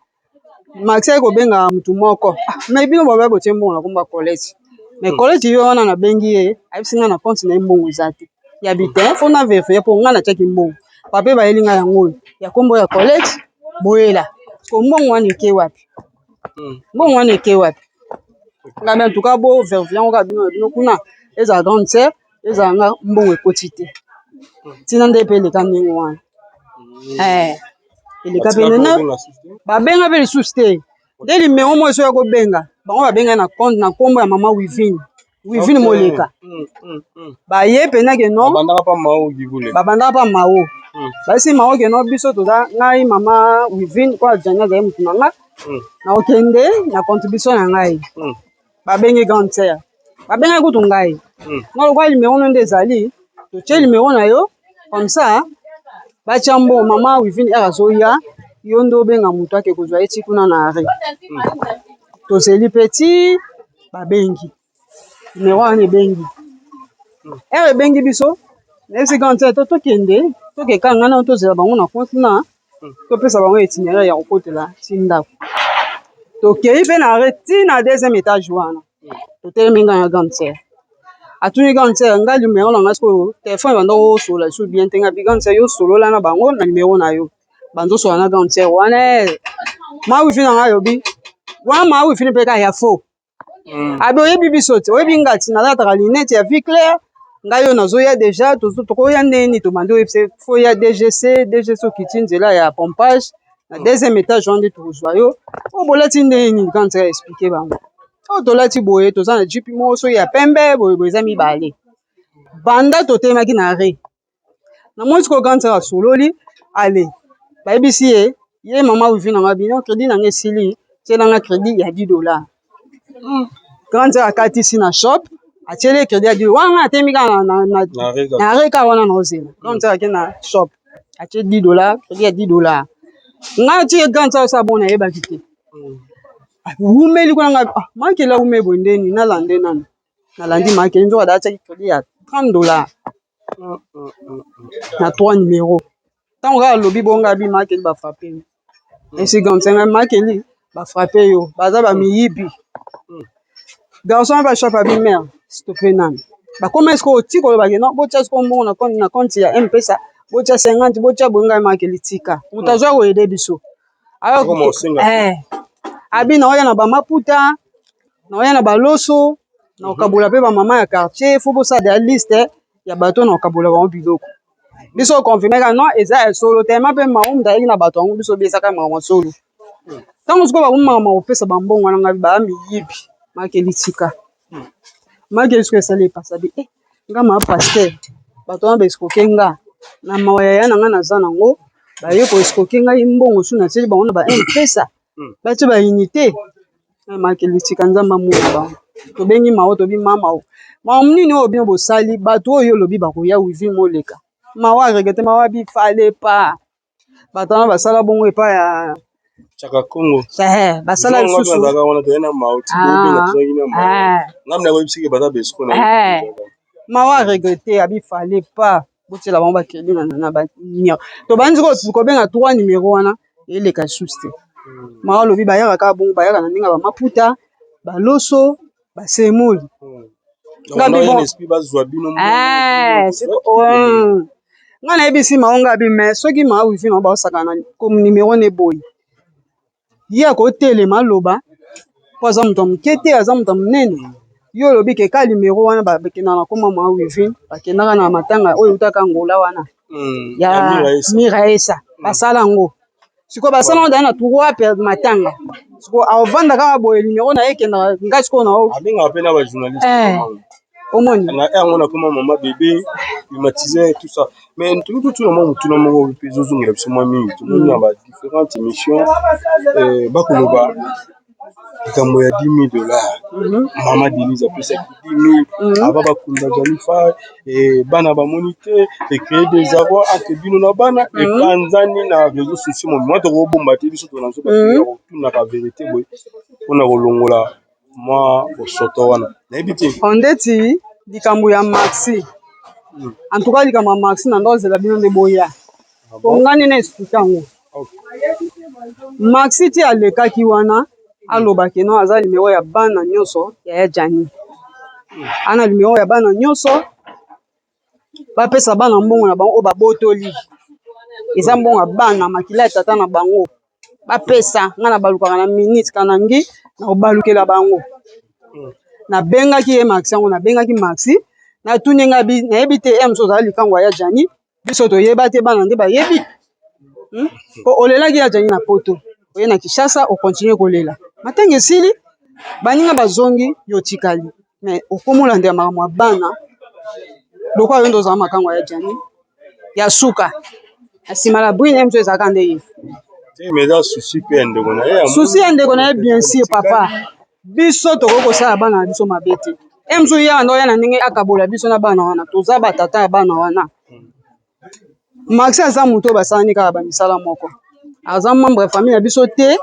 Maxi aye kobenga motu moko: "Ah, mais bino baba botie mbongo na komba Colette, mais Colette yo wana." Nabengi ye, ayebisi ngai na compte na ye mbongo eza te. Ya bite fo na verifie mpo ngai natiaki mbongo. Papier bayeli ngai yango oyo ya kombo ya Colette Boyela. Ko mbongo wana eke wapi? Mbongo wana eke wapi? Ngai en tout cas bo verifie yango kaka bino na bino kuna, ezala grande sœur, ezala nga, mbongo ekoti te. Ntina nde mpe eleka ndenge wana. Eleka Batika mpe mpe na kobenga susu te? Babenga mpe lisusu te. Nde numéro moko soki kobenga bango, babenga na compte na nkombo ya mama Wivine, Wivine Moleka. Baye mpena ke non. Babandaka pa Mao Gibule. Babandaka mpa Mao. Bayesi Mao ke non, biso toza, ngai mama Wivine kwa Jani azali motu na nga, nakokende na contribution na ngai. Babengi grande sœur, babengaki kutu ngai, nga lokola numéro no nde ezali, totie numéro na yo comme ça batia mbongo. Mama Wivine ere azoya, yo nde obenga moto ake kozwa ye ti kuna na arrêt. Tozeli mpe ti babengi numéro wana, ebengi ere ebengi biso, nayebisi grande sœur to tokende, tokeka ngai nano, tozela bango na compte na topesa bango itinéraire ya kokotela ti ndako. Tokei mpe na arrêt ti na deuxième étage wana, totelemi ngai na grande sœur. Atuni grande sœur ngai numéro na ngai, sikoyo telefone ebanda kosola lisusu bien te. Ngai bi grande sœur, yo solola na bango na numéro na yo. Banzosola na grande sœur wana, ma wifi na ngai alobi wana ma wifi mpe kaka ya faux. Abi oyebi biso te, oyebi nga ti nalataka lunette ya vue claire. Ngai oyo nazoya déjà, tokoya ndeni, tobandi oyebisa fo ya DGC, DGC okiti nzela ya pompage na deuxième étage wana nde tokozwa yo. Oyo bolati ndenge nini? Grande sœur explique bango oyo tolati boye, toza na jeep moko soki ya pembe boye boye, eza mibale. Banda totelemaki na arrêt, namoni sikoyo grande sœur asololi ale, bayebisi ye, ye mama wifi na nga bino, crédit na nga esili, tielanga crédit ya 10 $. Grande sœur akatisi na shop, atieli ye crédit ya 10 wana. Nga atemi kaka na arrêt kaka wana, naozela grande sœur ake na shop, atie 10 $, crédit ya 10 $. Nga atie grande sœur osala bon, nayebaki te wumeli kuna. Nga ah, makeli awumeli boye ndeni, nalande nanu, nalandi makeli, nzoka da atiaki crédit ya 30 $ na trois numéro. Ntango kaka alobi bongo, abi makeli bafrappe yo. Esi grande sœur ngai makeli bafrappe yo, baza bamiyibi. Garçon wana bashop abi mare stoppe nanu. Bakoma esiko oti kolobaki non, botia siko mbongo na compte ya M-Pesa, botia 50, botia boye. Ngai makeli tika, moto azwa koyede biso. Abi naoya na bamaputa, naoya na baloso, na kokabola mpe bamama ya quartier, fo bosala ya liste ya bato na kokabola bango biloko. Biso confirme kaka non, eza ya solo tema mpe mao moto ayaki na bato yango. Biso bi ezaka makambo ya solo. Ntango sikoyo bakomaka kopesa bambongo wana, ngai baya miyibi. Makeli tika, makeli sikoyo esali epasa bi nga ma pasteur, bato wana baescroquer nga na mawa ya ya na ngai naza nango, baye koescroquer ngai mbongo su natieli bango na ba M-Pesa, batie ba unité. Makeli tika, Nzambe amona bango. Tobengi mao, tobi mama o mawa nini oyo bino bosali bato oyo olobi bakoya wivi moleka. Mawa aregretter, mawa bifale pa bato wana basala bongo epai ya Chaka Congo. Basala lisusu. Wana toye na mao ti bobenga, tozalaki na mao, ngambi na koyebisiki baza besiko na. Mawa regretter, abi fallait pas botiela bango bacrédit na banuméro. Tobandi kobenga trois numéro wana, eleka lisusu te. Mawa alobi bayaka kaka bongo, bayaka na ndenge ya bamaputa, baloso, basemoli. Bazwa bino. Ngai nayebisi mao, ngai abi me soki maa wifi na baosaka na numéro ne boye, ye akotelema aloba mpo aza moto ya moke te, aza moto ya monene. Yo olobi ke ka numéro wana bakendaka na koma maa wifi, bakendaka na matanga oyo eutaka Ngola wana ya Mira Esa, basala yango. Sikoyo basala yango daa na trois matanga. Sikoyo avanda kaka boye, numéro na ye ekendaka ngai sikoyo na Abengaka mpe na bajournaliste. Omoni. Na yango nakoma mama bébé climatiseur, tout ça. Mais toki kotuna mwa motuna moko mpe ezozongela biso mwa mingi. Tomoni na ba différentes émissions bakoloba likambo ya 10 000 $. Mama Denise apesaki 10 000 ava bakunda Janifa, bana bamoni te, ecréer désarroi entre bino na bana, epanzani na réseau sociaux. Mwa tokobomba te, biso tona biso bato ya kotunaka vérité boye mpona kolongola mwa bosoto wana, nayebi te. Ndeti likambo ya Maxi, en tout cas likambo ya Maxi na ndo ozela bino nde boya po ngani na explique yango. Maxi ti alekaki wana, alobaki no aza numéro ya bana nyonso ya Jani, ana numéro ya bana nyonso. Bapesa bana mbongo na bango oyo babotoli, eza mbongo ya bana, makila ya tata na bango. Bapesa nga na balukaka na minute kanangi na kobalukela bango. Nabengaki ye Maxi yango, nabengaki Maxi, natuni nga bi nayebi te ye mosusu ozala likango ya Gianni, biso toyeba te, bana nde bayebi. Po olelaki ya Gianni na poto, oye na Kinshasa okontinue kolela, matanga esili, baninga bazongi, yo otikali, mais okomolandela makambo ya bana lokola yo nde ozala makango ya Gianni ya suka na nsima la brune ye mosusu ezalaka nde ye. Mais eza souci mpe ya ndeko na ye. Souci ya ndeko na ye, bien sûr papa. Biso tokoki kosala bana na biso mabe te. Ye mosusu ye anda oya na ndenge akabola biso na bana wana, toza batata ya bana wana. Maxi aza moto oyo basalani kaka bamisala moko, aza membre ya famille na biso te.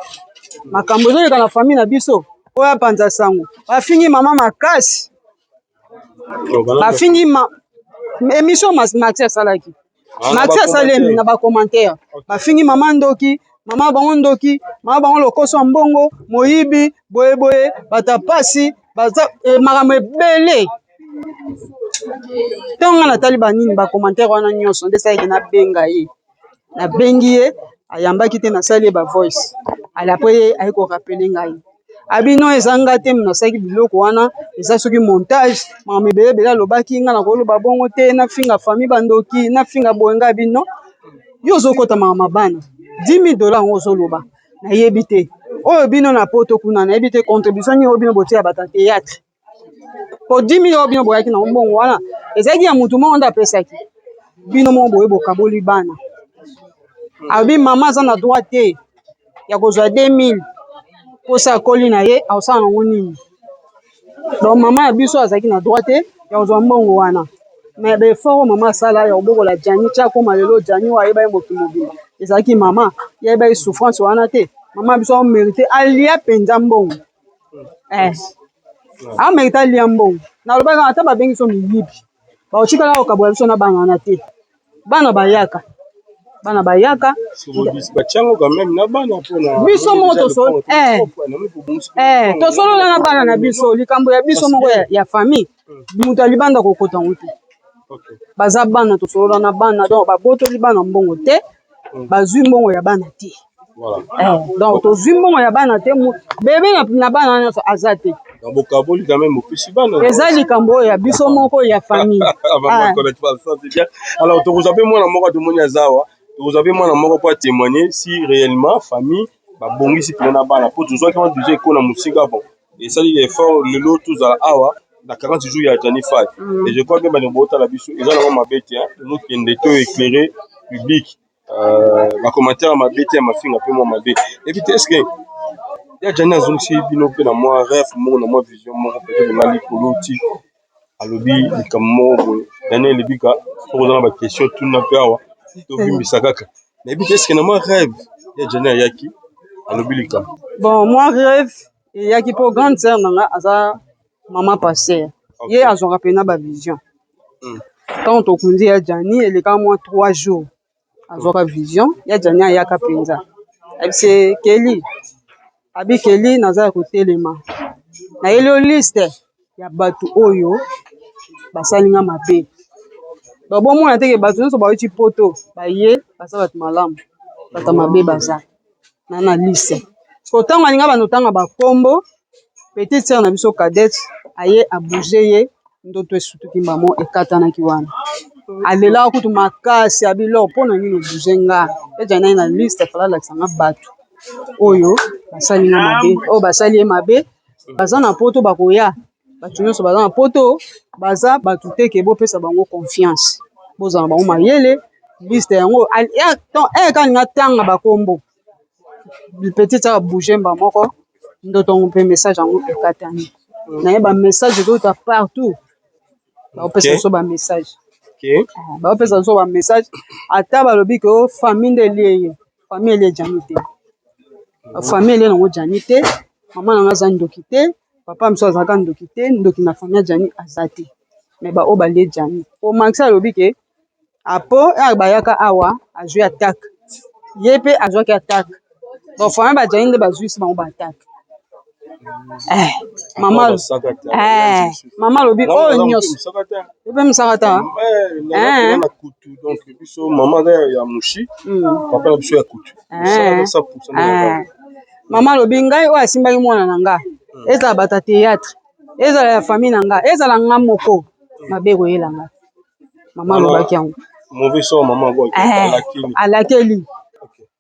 Makambo ezoleka na famille na biso oyo apanza sango, bafingi mama makasi, bafingi ma émission Maxi asalaki. Maxi asali na bacommentaire, bafingi mama ndoki, mama bango ndoki, mama bango lokoso ya mbongo, moyibi, boyeboye, bato ya pasi baza makambo ebele. Ntango nga natali banini bacommentaire wana nyonso, nde esalaki nabenga ye, nabengi ye, ayambaki te, nasali ye bavoice ale. Apres ye aye korappeler ngai, abino eza nga te nasalaki biloko wana, eza soki montage, makambo ebele ebele alobaki. Nga nakoloba bongo te, nafinga famille bandoki, nafinga boye. Ngai bino yo ozokota makambo ya bana 10 000 $ yango ozoloba, nayebi te oyo bino na poto kuna, nayebi te contribution nini oyo bino botia bato ya théâtre po 10 000 oyo bino boyaki nango. Mbongo wana ezalaki ya motu moko nde apesaki bino moko boye, bokaboli bana. Alobi mama aza na droit te ya kozwa 2000 mposa akoli na ye, akosala nango nini? Donc mama ya biso azalaki na droit te ya kozwa mbongo wana, mais baeffort oyo mama asala ya kobokola Gianni tia akóma lelo, Gianni oyo ayeba ye mokili mobimba, ezalaki mama ye ayeba ye souffrance wana te. Mama ya biso amérite alia mpenza mbongo, amérite alia mbongo. Nalobaka ata babengi biso miyibi, bakotikala kokabola biso na bana wana te. Bana bayaka, bana bayaka. Batiango quand même na bana mpona Biso moko tosolola na bana na biso likambo ya biso moko ya famille, moto ya libanda kokota yango te. Baza bana, tosolola na bana. Donc babotoli bana mbongo te, bazwi mbongo ya bana te. Donc tozwi mbongo ya bana te, bebe na bana nyonso aza te. Bokaboli quand même, opesi bana. Eza likambo oyo ya biso moko ya famille. Alors tokozwa mpe mwana moko, tomoni aza awa, tokozwa mpe mwana moko po atémoigner si réellement famille babongisi mpena na bana, po tozwaki wana déjà ekona mosika. Bon, esali effort lelo tozala awa na 40 jours ya Gianni Fay, et je crois que bandeko botala biso, eza nango mabe te. Tozokende to éclairer public, bacommentaire ya mabe te, ya mafinga mpe mwa mabe ebi te. Est ce que ya Gianni azongisi bino mpe na mwa rêve moko, na mwa vision moko, peut-être na likolo ti alobi likambo moko boye? Daniel Ebika, soki oza na baquestion, tuna mpe awa, tovimbisa kaka. Nayebi te, est ce que na mwa rêve ya Gianni ayaki alobi likambo? Bon, mwa rêve eyaki mpo grande sœur na nga aza mama pasteur, ye azwaka mpena bavision. Ntango tokundi ya Gianni, eleka mwa 3 jours, azwaka vision ya Gianni, ayaka mpenza, ayebisi Keli, abi Keli, naza ya kotelema, nayeli yo liste ya bato oyo basali nga mabe. Donc bomona teke bato nyonso bauti poto baye baza bato malamu, bato ya mabe baza na liste. So ntango alinga bando otanga bakombo, petite sœur na biso cadette aye abouge ye, ndoto esutuki mbamo, ekatanaki wana. Alelaka kutu makasi, abi lor mpo na nini obouge nga? Eza nai na liste, afala alakisa nga bato oyo basali nga mabe, oyo basali ye mabe, baza na poto, bakoya. Bato nyonso baza na poto baza bato te ke bopesa bango confiance, bozala bango mayele. Liste yango eka alinga tanga bakombo, petite sœur bouge mba moko, ndoto yango mpe message yango ekatani. Naye bamessage ezouta partout, baopesa biso bamessage, baopesa biso bamessage. Ata balobi ke o famille nde elie ye, famille elie Gianni te, famille elie nango Gianni te. Mama nanga aza ndoki te, papa mosusu azalaka ndoki te, ndoki na famille ya Gianni aza te. Mais baoyo balie Gianni, po Maxi alobi ke apo bayaka awa azwi attaque, ye mpe azwaki attaque. Donc famille ba Gianni nde bazwisi bango ba attaque. Eh, mama eh, mama alobi oyo nyonso ope mosaka ta eh. Na kutu, donc biso mama aza ya mushi, papa na biso ya kutu. Eh. Mama alobi ngai oyo asimbaki mwana na nga, ezala bato ya théâtre, ezala ya famille na nga, ezala nga moko, mabe ekoyela nga. Mama alobaki yango. Mauvais sort, mama. Alakeli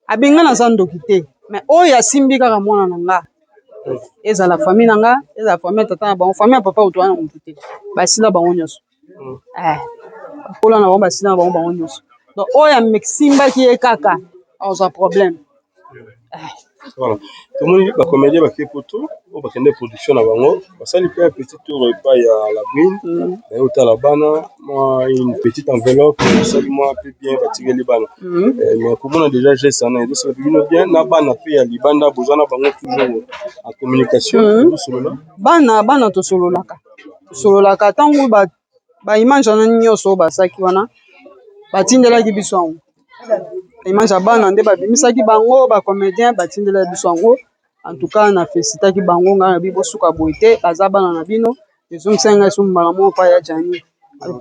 abinga naza ndoki te, mais oyo asimbi kaka mwana na nga, ezala famille na nga, ezala famille ya tata na bango, famille ya papa oto wana, motu te, basila bango nyonso, bakola na bango, basila na bango, bango nyonso. Donc oyo asimbaki ye kaka azwa problème. Voilà, tomoni bacomédien bake poto oyo bakende production na bango, basali mpe ya petit tour epai ya La Brune, baye otala bana, mwa une petite enveloppe esali mwa mpe bien, batikeli bana. Mais komona déjà geste wana ezosala bino bien na bana mpe ya libanda, boza na bango toujours en communication, bozosolola? Bana tosololaka ntango baimage wana nyonso oyo basaki wana, batindelaki biso yango, image ya bana nde babimisaki bango, bacomédien batindelaki biso yango. En tout cas na félicitaki bango. Ngai nabi bosuka boye te, baza bana na bino. Ezongisaki ngai so mbala moko pa ya Jani,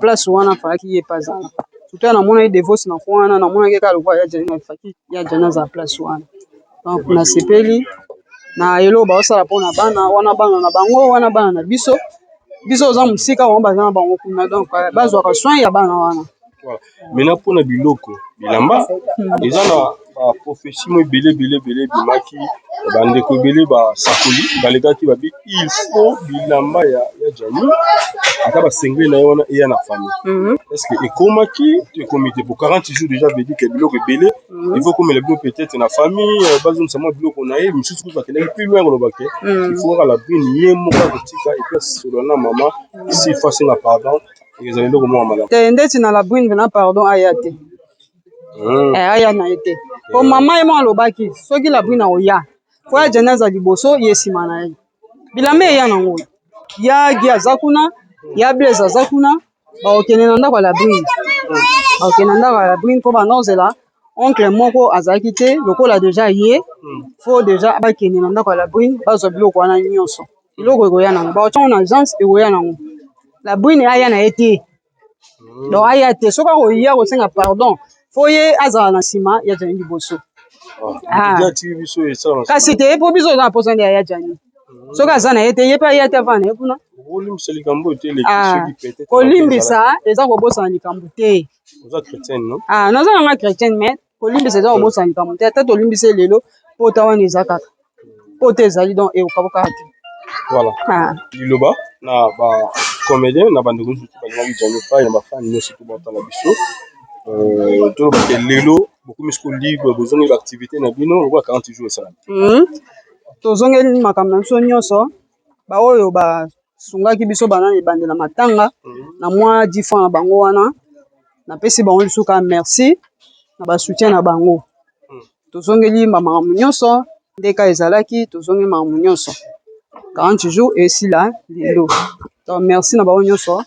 place wana afalaki ye mpe azala, surtout namonaki Devos na ko wana, namonaki kaka lokola ya Jani, afaki ya Jani azala place wana. Donc nasepeli na eloko baosala mpona bana wana, bana na bango wana, bana na biso. Biso oza mosika, bango baza na bango kuna, donc bazwaka soin ya bana wana. Maintenant, mpona biloko bilamba, eza na baprophétie mo ebele ebele ebele ebimaki, bandeko ebele basakoli balekaki, babi il faut bilamba ya Jani, ata basengle na ye wana, eya na famille. Est ce que ekomaki to ekomi te? Po 40 jours déjà veut dire que biloko ebele il faut komela bino peut-être na famille, bazongisa mwa biloko na ye misusu. Kutu bakendaki plus loin koloba ke il faut kaka La Brune ye moko akotika et puis asolola na mama, s'il faut asenga pardon, ezala eloko moko malamu. Te, ndeti na La Brune mpena pardon aya te. Aya na ye te, po mama ye moko alobaki soki La Brune akoya, fo ya Jani aza liboso, ye nsima na ye. Bilamba eya nango, ya Gi aza kuna, ya Blaise aza kuna, bakokende na ndako ya La Brune, bakokende na ndako ya La Brune, mpo banda kozela oncle moko azalaki te. Lokola déjà ye, fo déjà bakende na ndako ya La Brune, bazwa biloko wana nyonso. Biloko ekoya nango, bakotia yango na agence, ekoya nango. La Brune aya na ye te, donc aya te. Soki akoya kosenga pardon, fo ye azala na nsima, ya Jani liboso. Kasi te, mpo biso oza na mposa nde ya Jani. Soki aza na ye te, ye mpe aya te, avanda na ye kuna. Kolimbisa likambo oyo te eleki soki peut-être. Kolimbisa eza kobosana likambo te. Oza chrétienne, non? Ah, naza nanga chrétienne, mais kolimbisa eza kobosana likambo te. Ata tolimbisa ye lelo, pota wana eza kaka, pota ezali, donc ekokaboka te. Voilà. Liloba na bacomédien na bandeko nyonso balingaki Jani Fai, na bafani nyonso to batala biso, toloba ke lelo bokomi siko libre, bozongi baactivité na bino lokola 40 jours esalami. Tozongeli makambo na biso nyonso. Baoyo basungaki biso bana ebandela matanga na mwa 10 francs na bango wana, napesi bango lisusu kaka merci na basoutien na bango. Tozongeli bamakambo nyonso ndeka ezalaki, tozongeli makambo nyonso. 40 jours esila lelo, donc merci na bango nyonso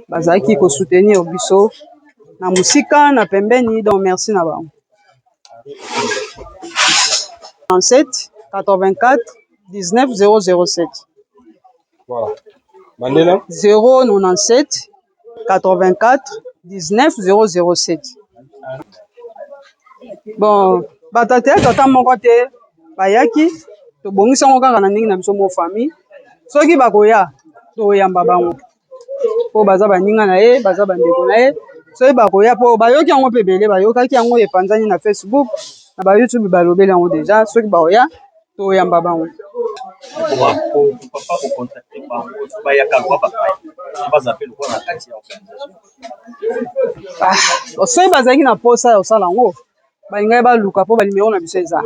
bazalaki kosoutenir biso na mosika na pembeni, donc merci na bango. 7 84 19 007. Voilà. Mandela. 097 84 19 007. Bon, bato ya théâtre ata moko te bayaki. Tobongisi yango kaka na ndenge na biso mo famille. Soki bakoya, toyamba bango, mpo baza baninga na ye, baza bandeko na ye. Soki bakoya, mpo bayoki yango mpe ebele, bayokaki yango epanzani na Facebook, na baYouTube, balobeli yango déjà. Soki bakoya, toyamba bango. Papa, kocontacter bango, bayaka lokwa bapaya, baza mpe lokwa na kati ya organisation. Soki bazalaki na posa ya kosala yango, balingaki baluka, mpo banimero na biso eza,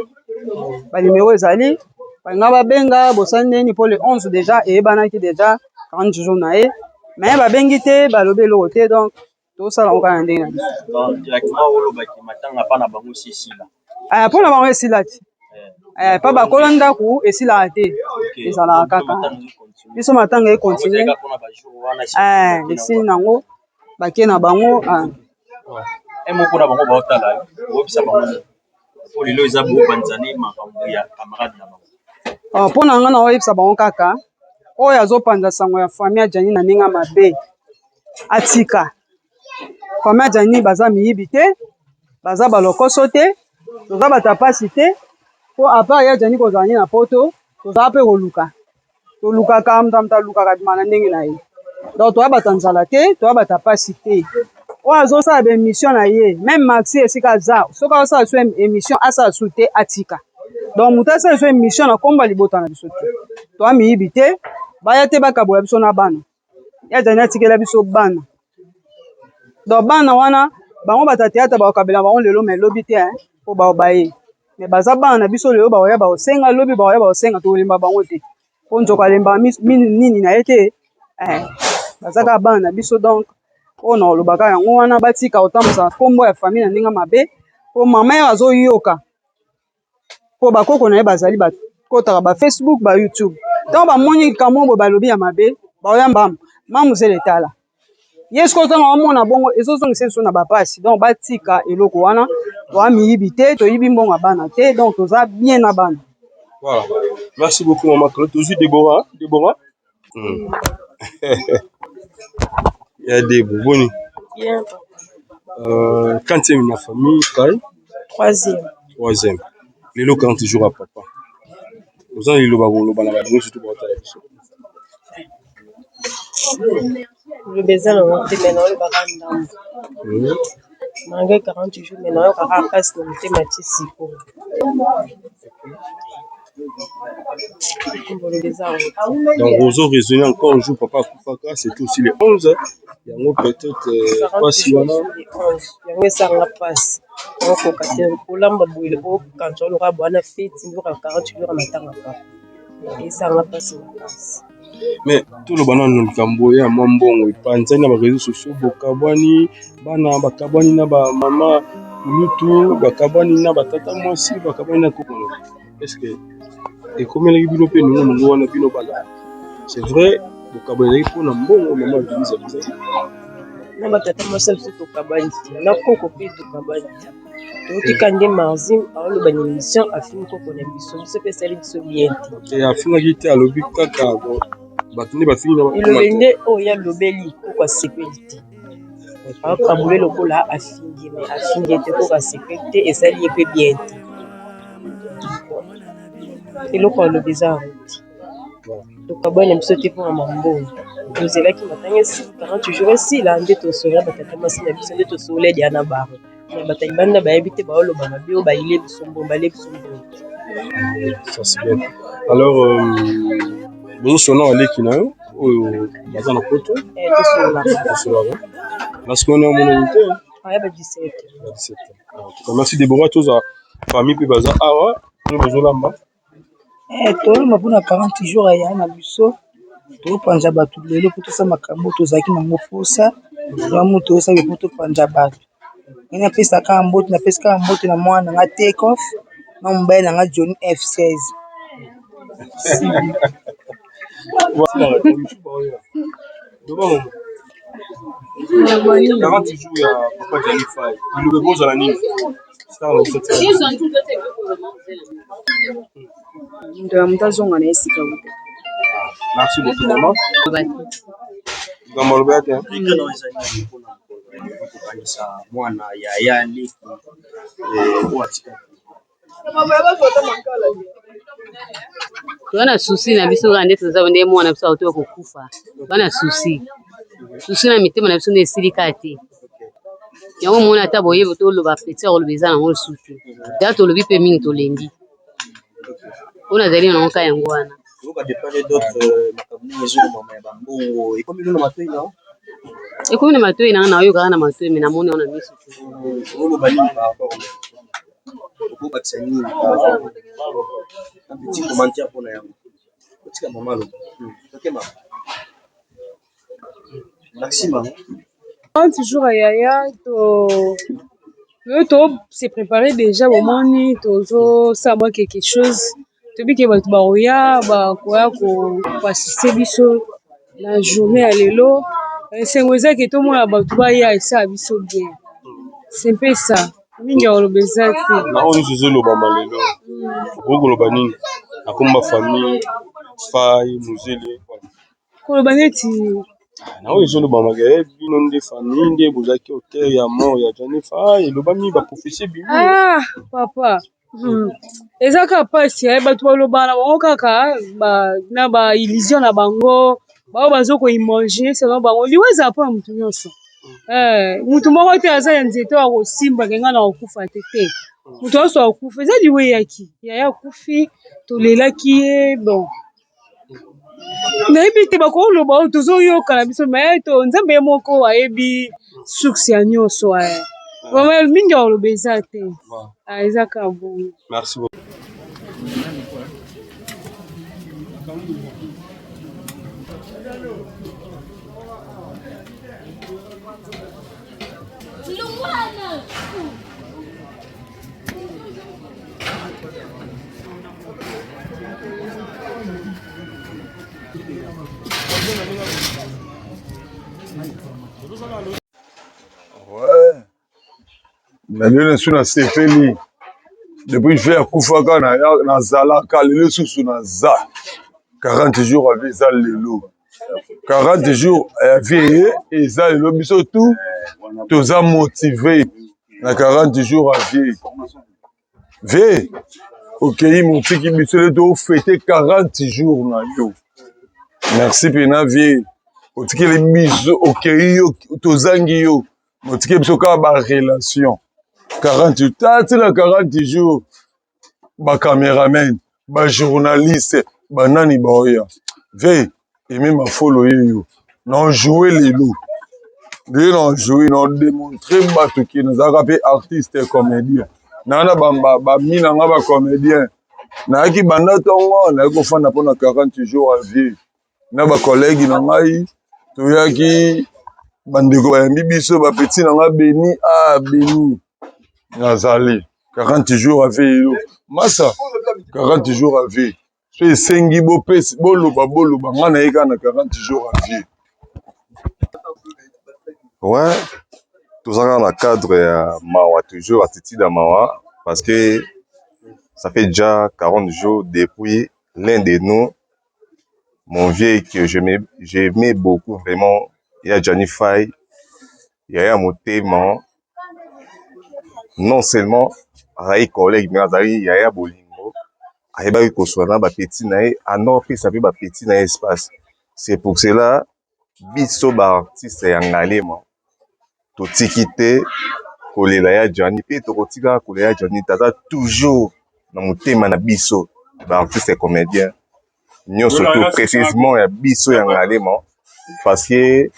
banimero ezali, balinga babenga bosali ndeni, mpo le 11 déjà eyebanaki déjà 40 jours na ye, mais babengi te, balobi eloko te, donc tosala yango kaka na ndenge na biso. Donc directement olobaki matanga mpa na bango si esila? Mpo na bango esila te, mpo bakola ndako esilaka te, ezalaka kaka biso matanga econtinuer, esili nango, bake na bango. Moko na bango baotala yo, oyebisa bango nini? Po lelo eza bopanzani makambo ya camarade na bango. Mpo na nga naoyebisa bango kaka oyo azopanza sango ya famille ya Djany na ndenge ya mabe atika. Famille ya Djany baza miyibi te, baza balokoso te, toza bato ya pasi te, po à part ya Djany kozala nde na poto, tozala pe koluka. Tolukaka, moto na moto alukaka abima na ndenge na ye. Donc toza bato ya nzala te, toza bato ya pasi te. Oyo azosala ba emission na ye, meme Maxi esika aza, soki azosala su emission asala su te, atika. Donc moto asala su emission na kombo ya libota na biso te. Toza miyibi te, baya te bakabola biso na bana. Ya Djany atikela biso bana. Donc bana wana bango bato ya théâtre bakokabela bango lelo mais lobi te, po baye. Mais baza bana na biso lelo bakoya bakosenga, lobi bakoya bakosenga, tokolemba bango te. Po nzoka alembaka nini na ye te, baza kaka bana na biso. Donc oyo na kolobaka yango wana, batika kotambusa kombo ya famille na ndenge mabe, po mama oyo azoyoka, po bakoko na ye bazali bakotaka ba Facebook, ba YouTube, ntango bamoni likambo boye balobi ya mabe, baoya mbamu mamu zele tala ye sikoyo, ntango amona bongo ezozongisa biso na bapasi. Donc batika eloko wana, toa miyibi te, toyibi mbongo ya bana te, donc toza bien na bana. Voilà. Merci beaucoup, maman Claude. Toujours Déborah. Déborah. Ya Debo, boni. Bien. Quantième na famille, Kai? Troisième. Troisième. Lelo 40 jours à papa. Oza liloba koloba na bato nyonso baotala biso? Liloba eza nango te, me naolobaka ndambo. Malgré 40 jours, me nayokaka mpasi na motema ti sikoyo. Koloba eza yango te. Donc ozo raisonner encore jour papa akufaka, c'était aussi le 11. Yango peut-être pasi wana. Yango esalanga mpasi, okoka te kolamba boye, okanisa oloka bwana feti nzoka 40 jours ya matanga papa, esalanga mpasi makasi. Mais toloba nano likambo ya mwa mbongo epanzani na baréseaux sociaux. Bokabwani, bana bakabwani na bamama kulutu, bakabwani na batata mwasi, bakabwani na kokono. Est ce que ekomelaki bino mpe ndongo ndongo wana, bino bana? C'est vrai, bokabwani ezalaki mpona mbongo mama Denise apesaki? Na batata mwasi na biso tokabani te, na koko mpe tokabani te. Toyoki nde Marzim aoloba na émission, afingi koko na biso. Biso mpe esali biso bien te. Te, afingaki te, alobi kaka bato nde bafingi na elobeli nde oyo alobeli, koko asepeli te, akabule lokola afingi, me afingi te, koko asepeli te, esali ye mpe bien te. Eloko alobi eza yango te. Tokabwani na biso te mpona mambongo. Tozelaki matanga esila, 40 jours esila, nde tosolola batata mwasi na biso, nde tosolola edia na bango. Me bato ya libanda bayebi te, baoloba mabe oyo baile biso mbongo, balie biso mbongo. Ça c'est bien. Alors bozosona baleki na yo oyo baza na poto? Tosololaka. Tosololaka na sikoyo na omonani te? Aya ba 17. Ba 17. En tout cas, merci Déborah. Toza famille mpe baza awa oyo bozolamba. Tolomba mpona 40 jours aya na biso, topanza bato lelo po tosala makambo tozalaki nango mposa ya tosala, po topanza bato. Ngai napesaka mbote, napesaka mbote na mwana nanga Take Off na mobali nanga Johnny F16. Loba mama, 40 jours ya papa Djany Fay, liloba ekozala nini? Star na biso tia. Moto ya moto azonga na esika wuta. Merci beaucoup mama. Likambo aloba te. Rika eza nini mpona kokanisa mwana yaya leki oyo atikaki? Toza na souci na biso kaka nde toza nde mwana biso auti kokufa. Toza na souci, souci na mitema na biso nde esili kaka te. Yango mona ata boyebi toloba petit ya koloba eza nango lisusu te. Ya tolobi mpe mingi, tolembi. Oyo nazali nango ka yango wana. Toyoka de part et d'autre makambo ndenge ezolobama ya bambongo, ekomi lelo na matoi na Ekomi na matoi nanga, nayoka kaka na matoi, me namoni yango na miso te. Oloba nini par rapport, okobakisa nini par rapport, un petit commentaire mpona yango? Otika mama aloba. Ok mama, merci mama. 40 jours ya yaya, to toyo to se préparer déjà. Bomoni, tozosala mwa quelque chose, toyebi ke bato bakoya, bakoya koassister biso na journée ya lelo. Esengo eza ke tomona bato baya, esala biso bien. C'est un peu ça, mingi ya koloba eza te. Na oyo nyonso ezolobama lelo, okoki koloba nini? Na komba famille Fayi Muzele. Koloba neti Na oyo ezolobamaka ye bino nde famille nde bozalaki auteur ya mort ya Gianni Fayi, elobami ba prophetie ebimi. Ah papa, Eza kaka pasi bato balobaka na bango kaka na ba illusion na bango, bao bazo ko imaginer selon bango. Liwa ezala mpona motu nyonso. Motu moko te aza ya nzete oyo akosimbaka ngai na kokufa te te. Moto nyonso akufa, eza liwa eyaki. Yaya akufi, tolelaki ye bon. Nayebi te bakoloba oyo tozoyoka na biso me to Nzambe ye moko ayebi source ya nyonso. Vraiment mingi ya koloba eza te. Eza kaka bongo. Merci beaucoup. Ouais. Na lelo nasu nasepeli depuis vie akufaka nazalaka lelo susu naza 40 jours ya vie eza lelo 40 jours ya vie ye eza lelo biso tout toza motive na 40 jours ya vie vie okei motiki biso lelo tofete 40 jours na yo merci mpena vie otikeli biso okei yo tozangi yo otikeli biso kaka ba relation 40 tati na 40 jours ba cameraman ba journaliste banani baoya ve eme mafolo ye yo na joue lelo nde na joue na demontre bato ke nazalaka mpe artiste comédien naa na bami na nga ba comédien nayaki banda ntongo nayaki kofanda mpo na 40 jours ya vie na ba collègue na ngai toyaki bandeko bayambi biso ba petit na ngai beni ah beni nazali 40 jours ya vie yo masa 40 jours ya vie so esengi bopesi boloba boloba ngai naye kaka na 40 jours ya vie. Ouais, toza kaka na cadre ya mawa, toujours attitude ya mawa parce que ça fait déjà 40 jours depuis l'un de nous, mon vieux que j'aimais beaucoup vraiment, ya Gianni Faye, yaya motema, non seulement azalaki collègue mais azalaki yaya bolingo, ayebaki koswana na ba petit na ye, anopesa pe ba petit na ye espace. C'est pour cela biso ba artiste ya Ngaliema totiki te kolela ya Gianni pe tokotika kolela ya Gianni te, aza toujours na motema na biso ba artiste comédien nyonso tout précisément ya biso ya Ngaliema parce que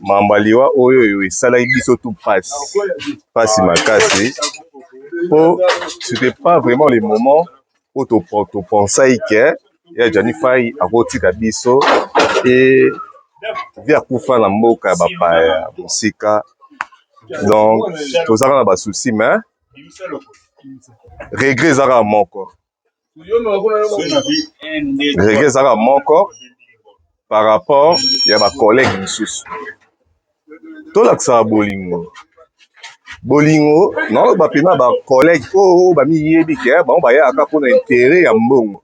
mamba liwa oyo oyo esalaki biso tout pasi pasi makasi po c'était pas vraiment le moment oyo topensaki ke ya Gianni Fayi akotika biso et vi akufa na mboka ya bapaya mosika. Donc tozalaka na ba souci mais regret ezalaka moko, regret ezalaka moko par rapport ya ba collègue mosusu. Tolakisaka bolingo bolingo naoloba mpena ba collègue oyo bamiyebi ke bango bayaka mpona intérêt ya mbongo,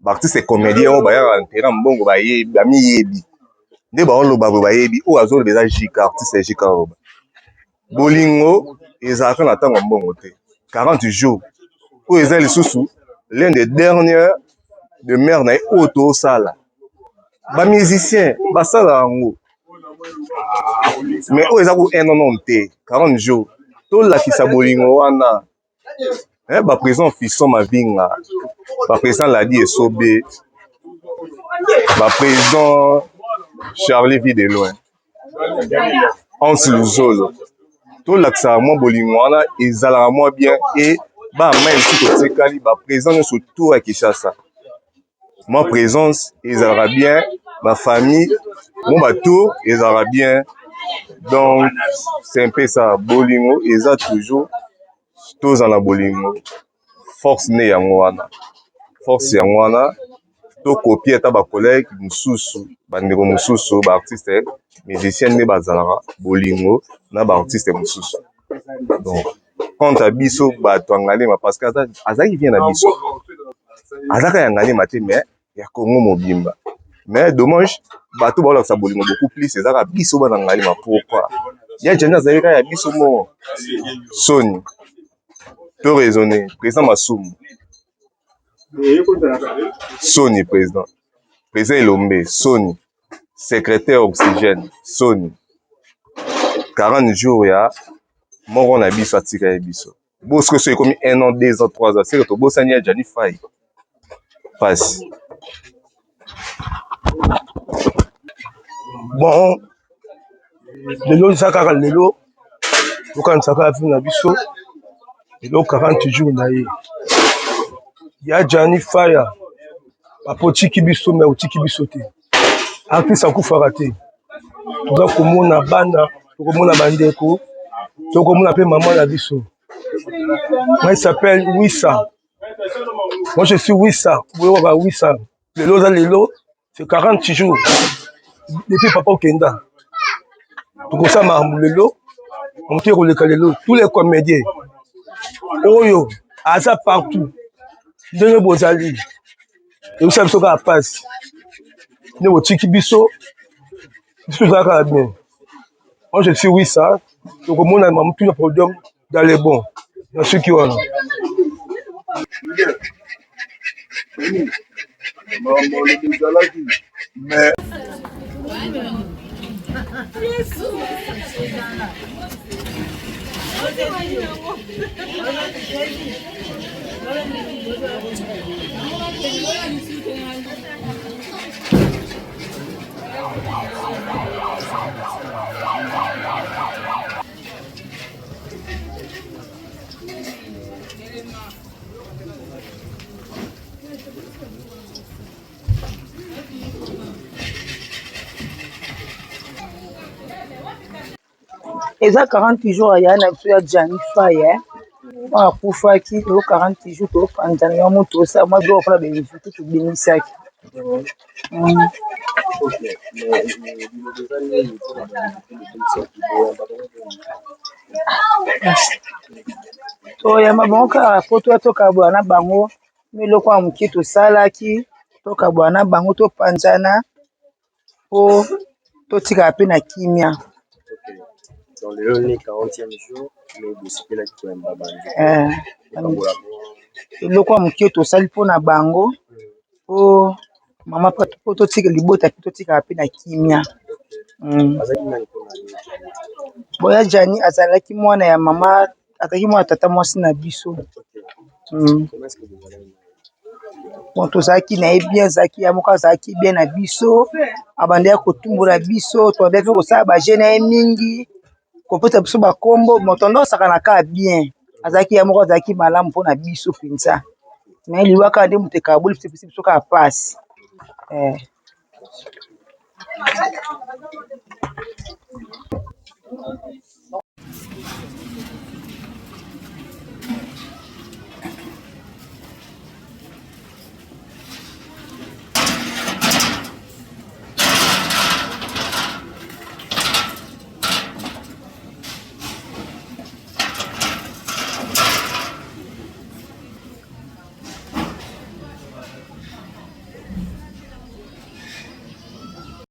ba artiste comédien oyo bayaka intérêt ya mbongo bamiyebi nde baoloba boye bayebi oyo azoloba eza JK, artiste JK oloba bolingo ezalaka na ntango ya mbongo te. 40 jours oyo eza lisusu l'un des dernières de mare na ye oyo tosala ba musicien basala yango mais oyo eza ko un non te 40 jours tolakisa bolingo wana. Ba président Fiston Mavinga, ba président Ladi Esobe, ba président Charlie Vie de loin, Hans Luzolo, tolakisaka mwa bolingo wana ezalaka mwa bien et ba mai esi totikali ba président nyonso tour ya Kinshasa mwa présence ezalaka bien na famille mwa ba tour ezalaka bien. Donc c'est un peu ça, bolingo eza toujours tozala na bolingo, force nde yango wana, force yango wana tokopie ata ba collègue mosusu bandeko mosusu ba artiste musicien nde bazalaka bolingo na ba artiste mosusu. Donc quant à biso bato ya Ngaliema parce que azalaki bien na biso. Azaka ya Ngaliema te mais ya Congo mobimba. Mais dommage bato baolakisa bolingo beaucoup plus ezaka biso bana Ngaliema pourquoi? Ya Gianni azali kaka ya biso moko. Soni. To raisonner président Masumu. Soni président. Président Elombe soni. Secrétaire oxygène soni. 40 jours ya moko na biso atika ye biso. Bosco soki ekomi 1 an, 2 ans, 3 ans, seke tobosani ya Gianni Fayi. Pasi. Bon, lelo eza kaka lelo tokanisa kaka vie na biso lelo 40 jours na ye ya Gianni Faya papa otiki biso me otiki biso te artiste akufaka te toza komona bana tokomona bandeko tokomona mpe mama na biso ngai s'appelle Wissa moi je suis Wissa boyokaka Wissa lelo oza lelo c'est 40 jours depuis papa okenda tokosala makambo lelo moto ekoleka lelo tous les comédiens oyo aza partout ndenge bozali ebisa biso kaka mpasi nde botiki biso biso tozala kaka bien moi je suis wisa tokomona mamutu na podium dans les bons nasuki wana. Mais Eza 40 jours ya na biso ya Gianni Faye oyo akufaki lelo 40 jours topanzana yango moto osala mwa biloko mpona ba invite tobengisaki. Toyamba bango kaka po toya tokabola na bango eloko ya moke tosalaki tokabola na bango topanzana po totikala pe na kimia. Eloko ya moke tosali mpona bango po mama po totika libota pe totikala pe na kimia. Boya Gianni azalaki mwana ya mama azalaki mwana tata mwasi na biso. Bon tozalaki na ye bien azalaki ya moko azalaki bien na biso abandaki kotumbola biso tobandaki mpe kosala ba jeux na ye mingi kopesa biso bakombo moto ando asakana kaka bien azalaki ya moko azalaki malamu mpona biso mpenza me liwa kaka nde moto ekaboli biso epesi biso kaka mpasi eh.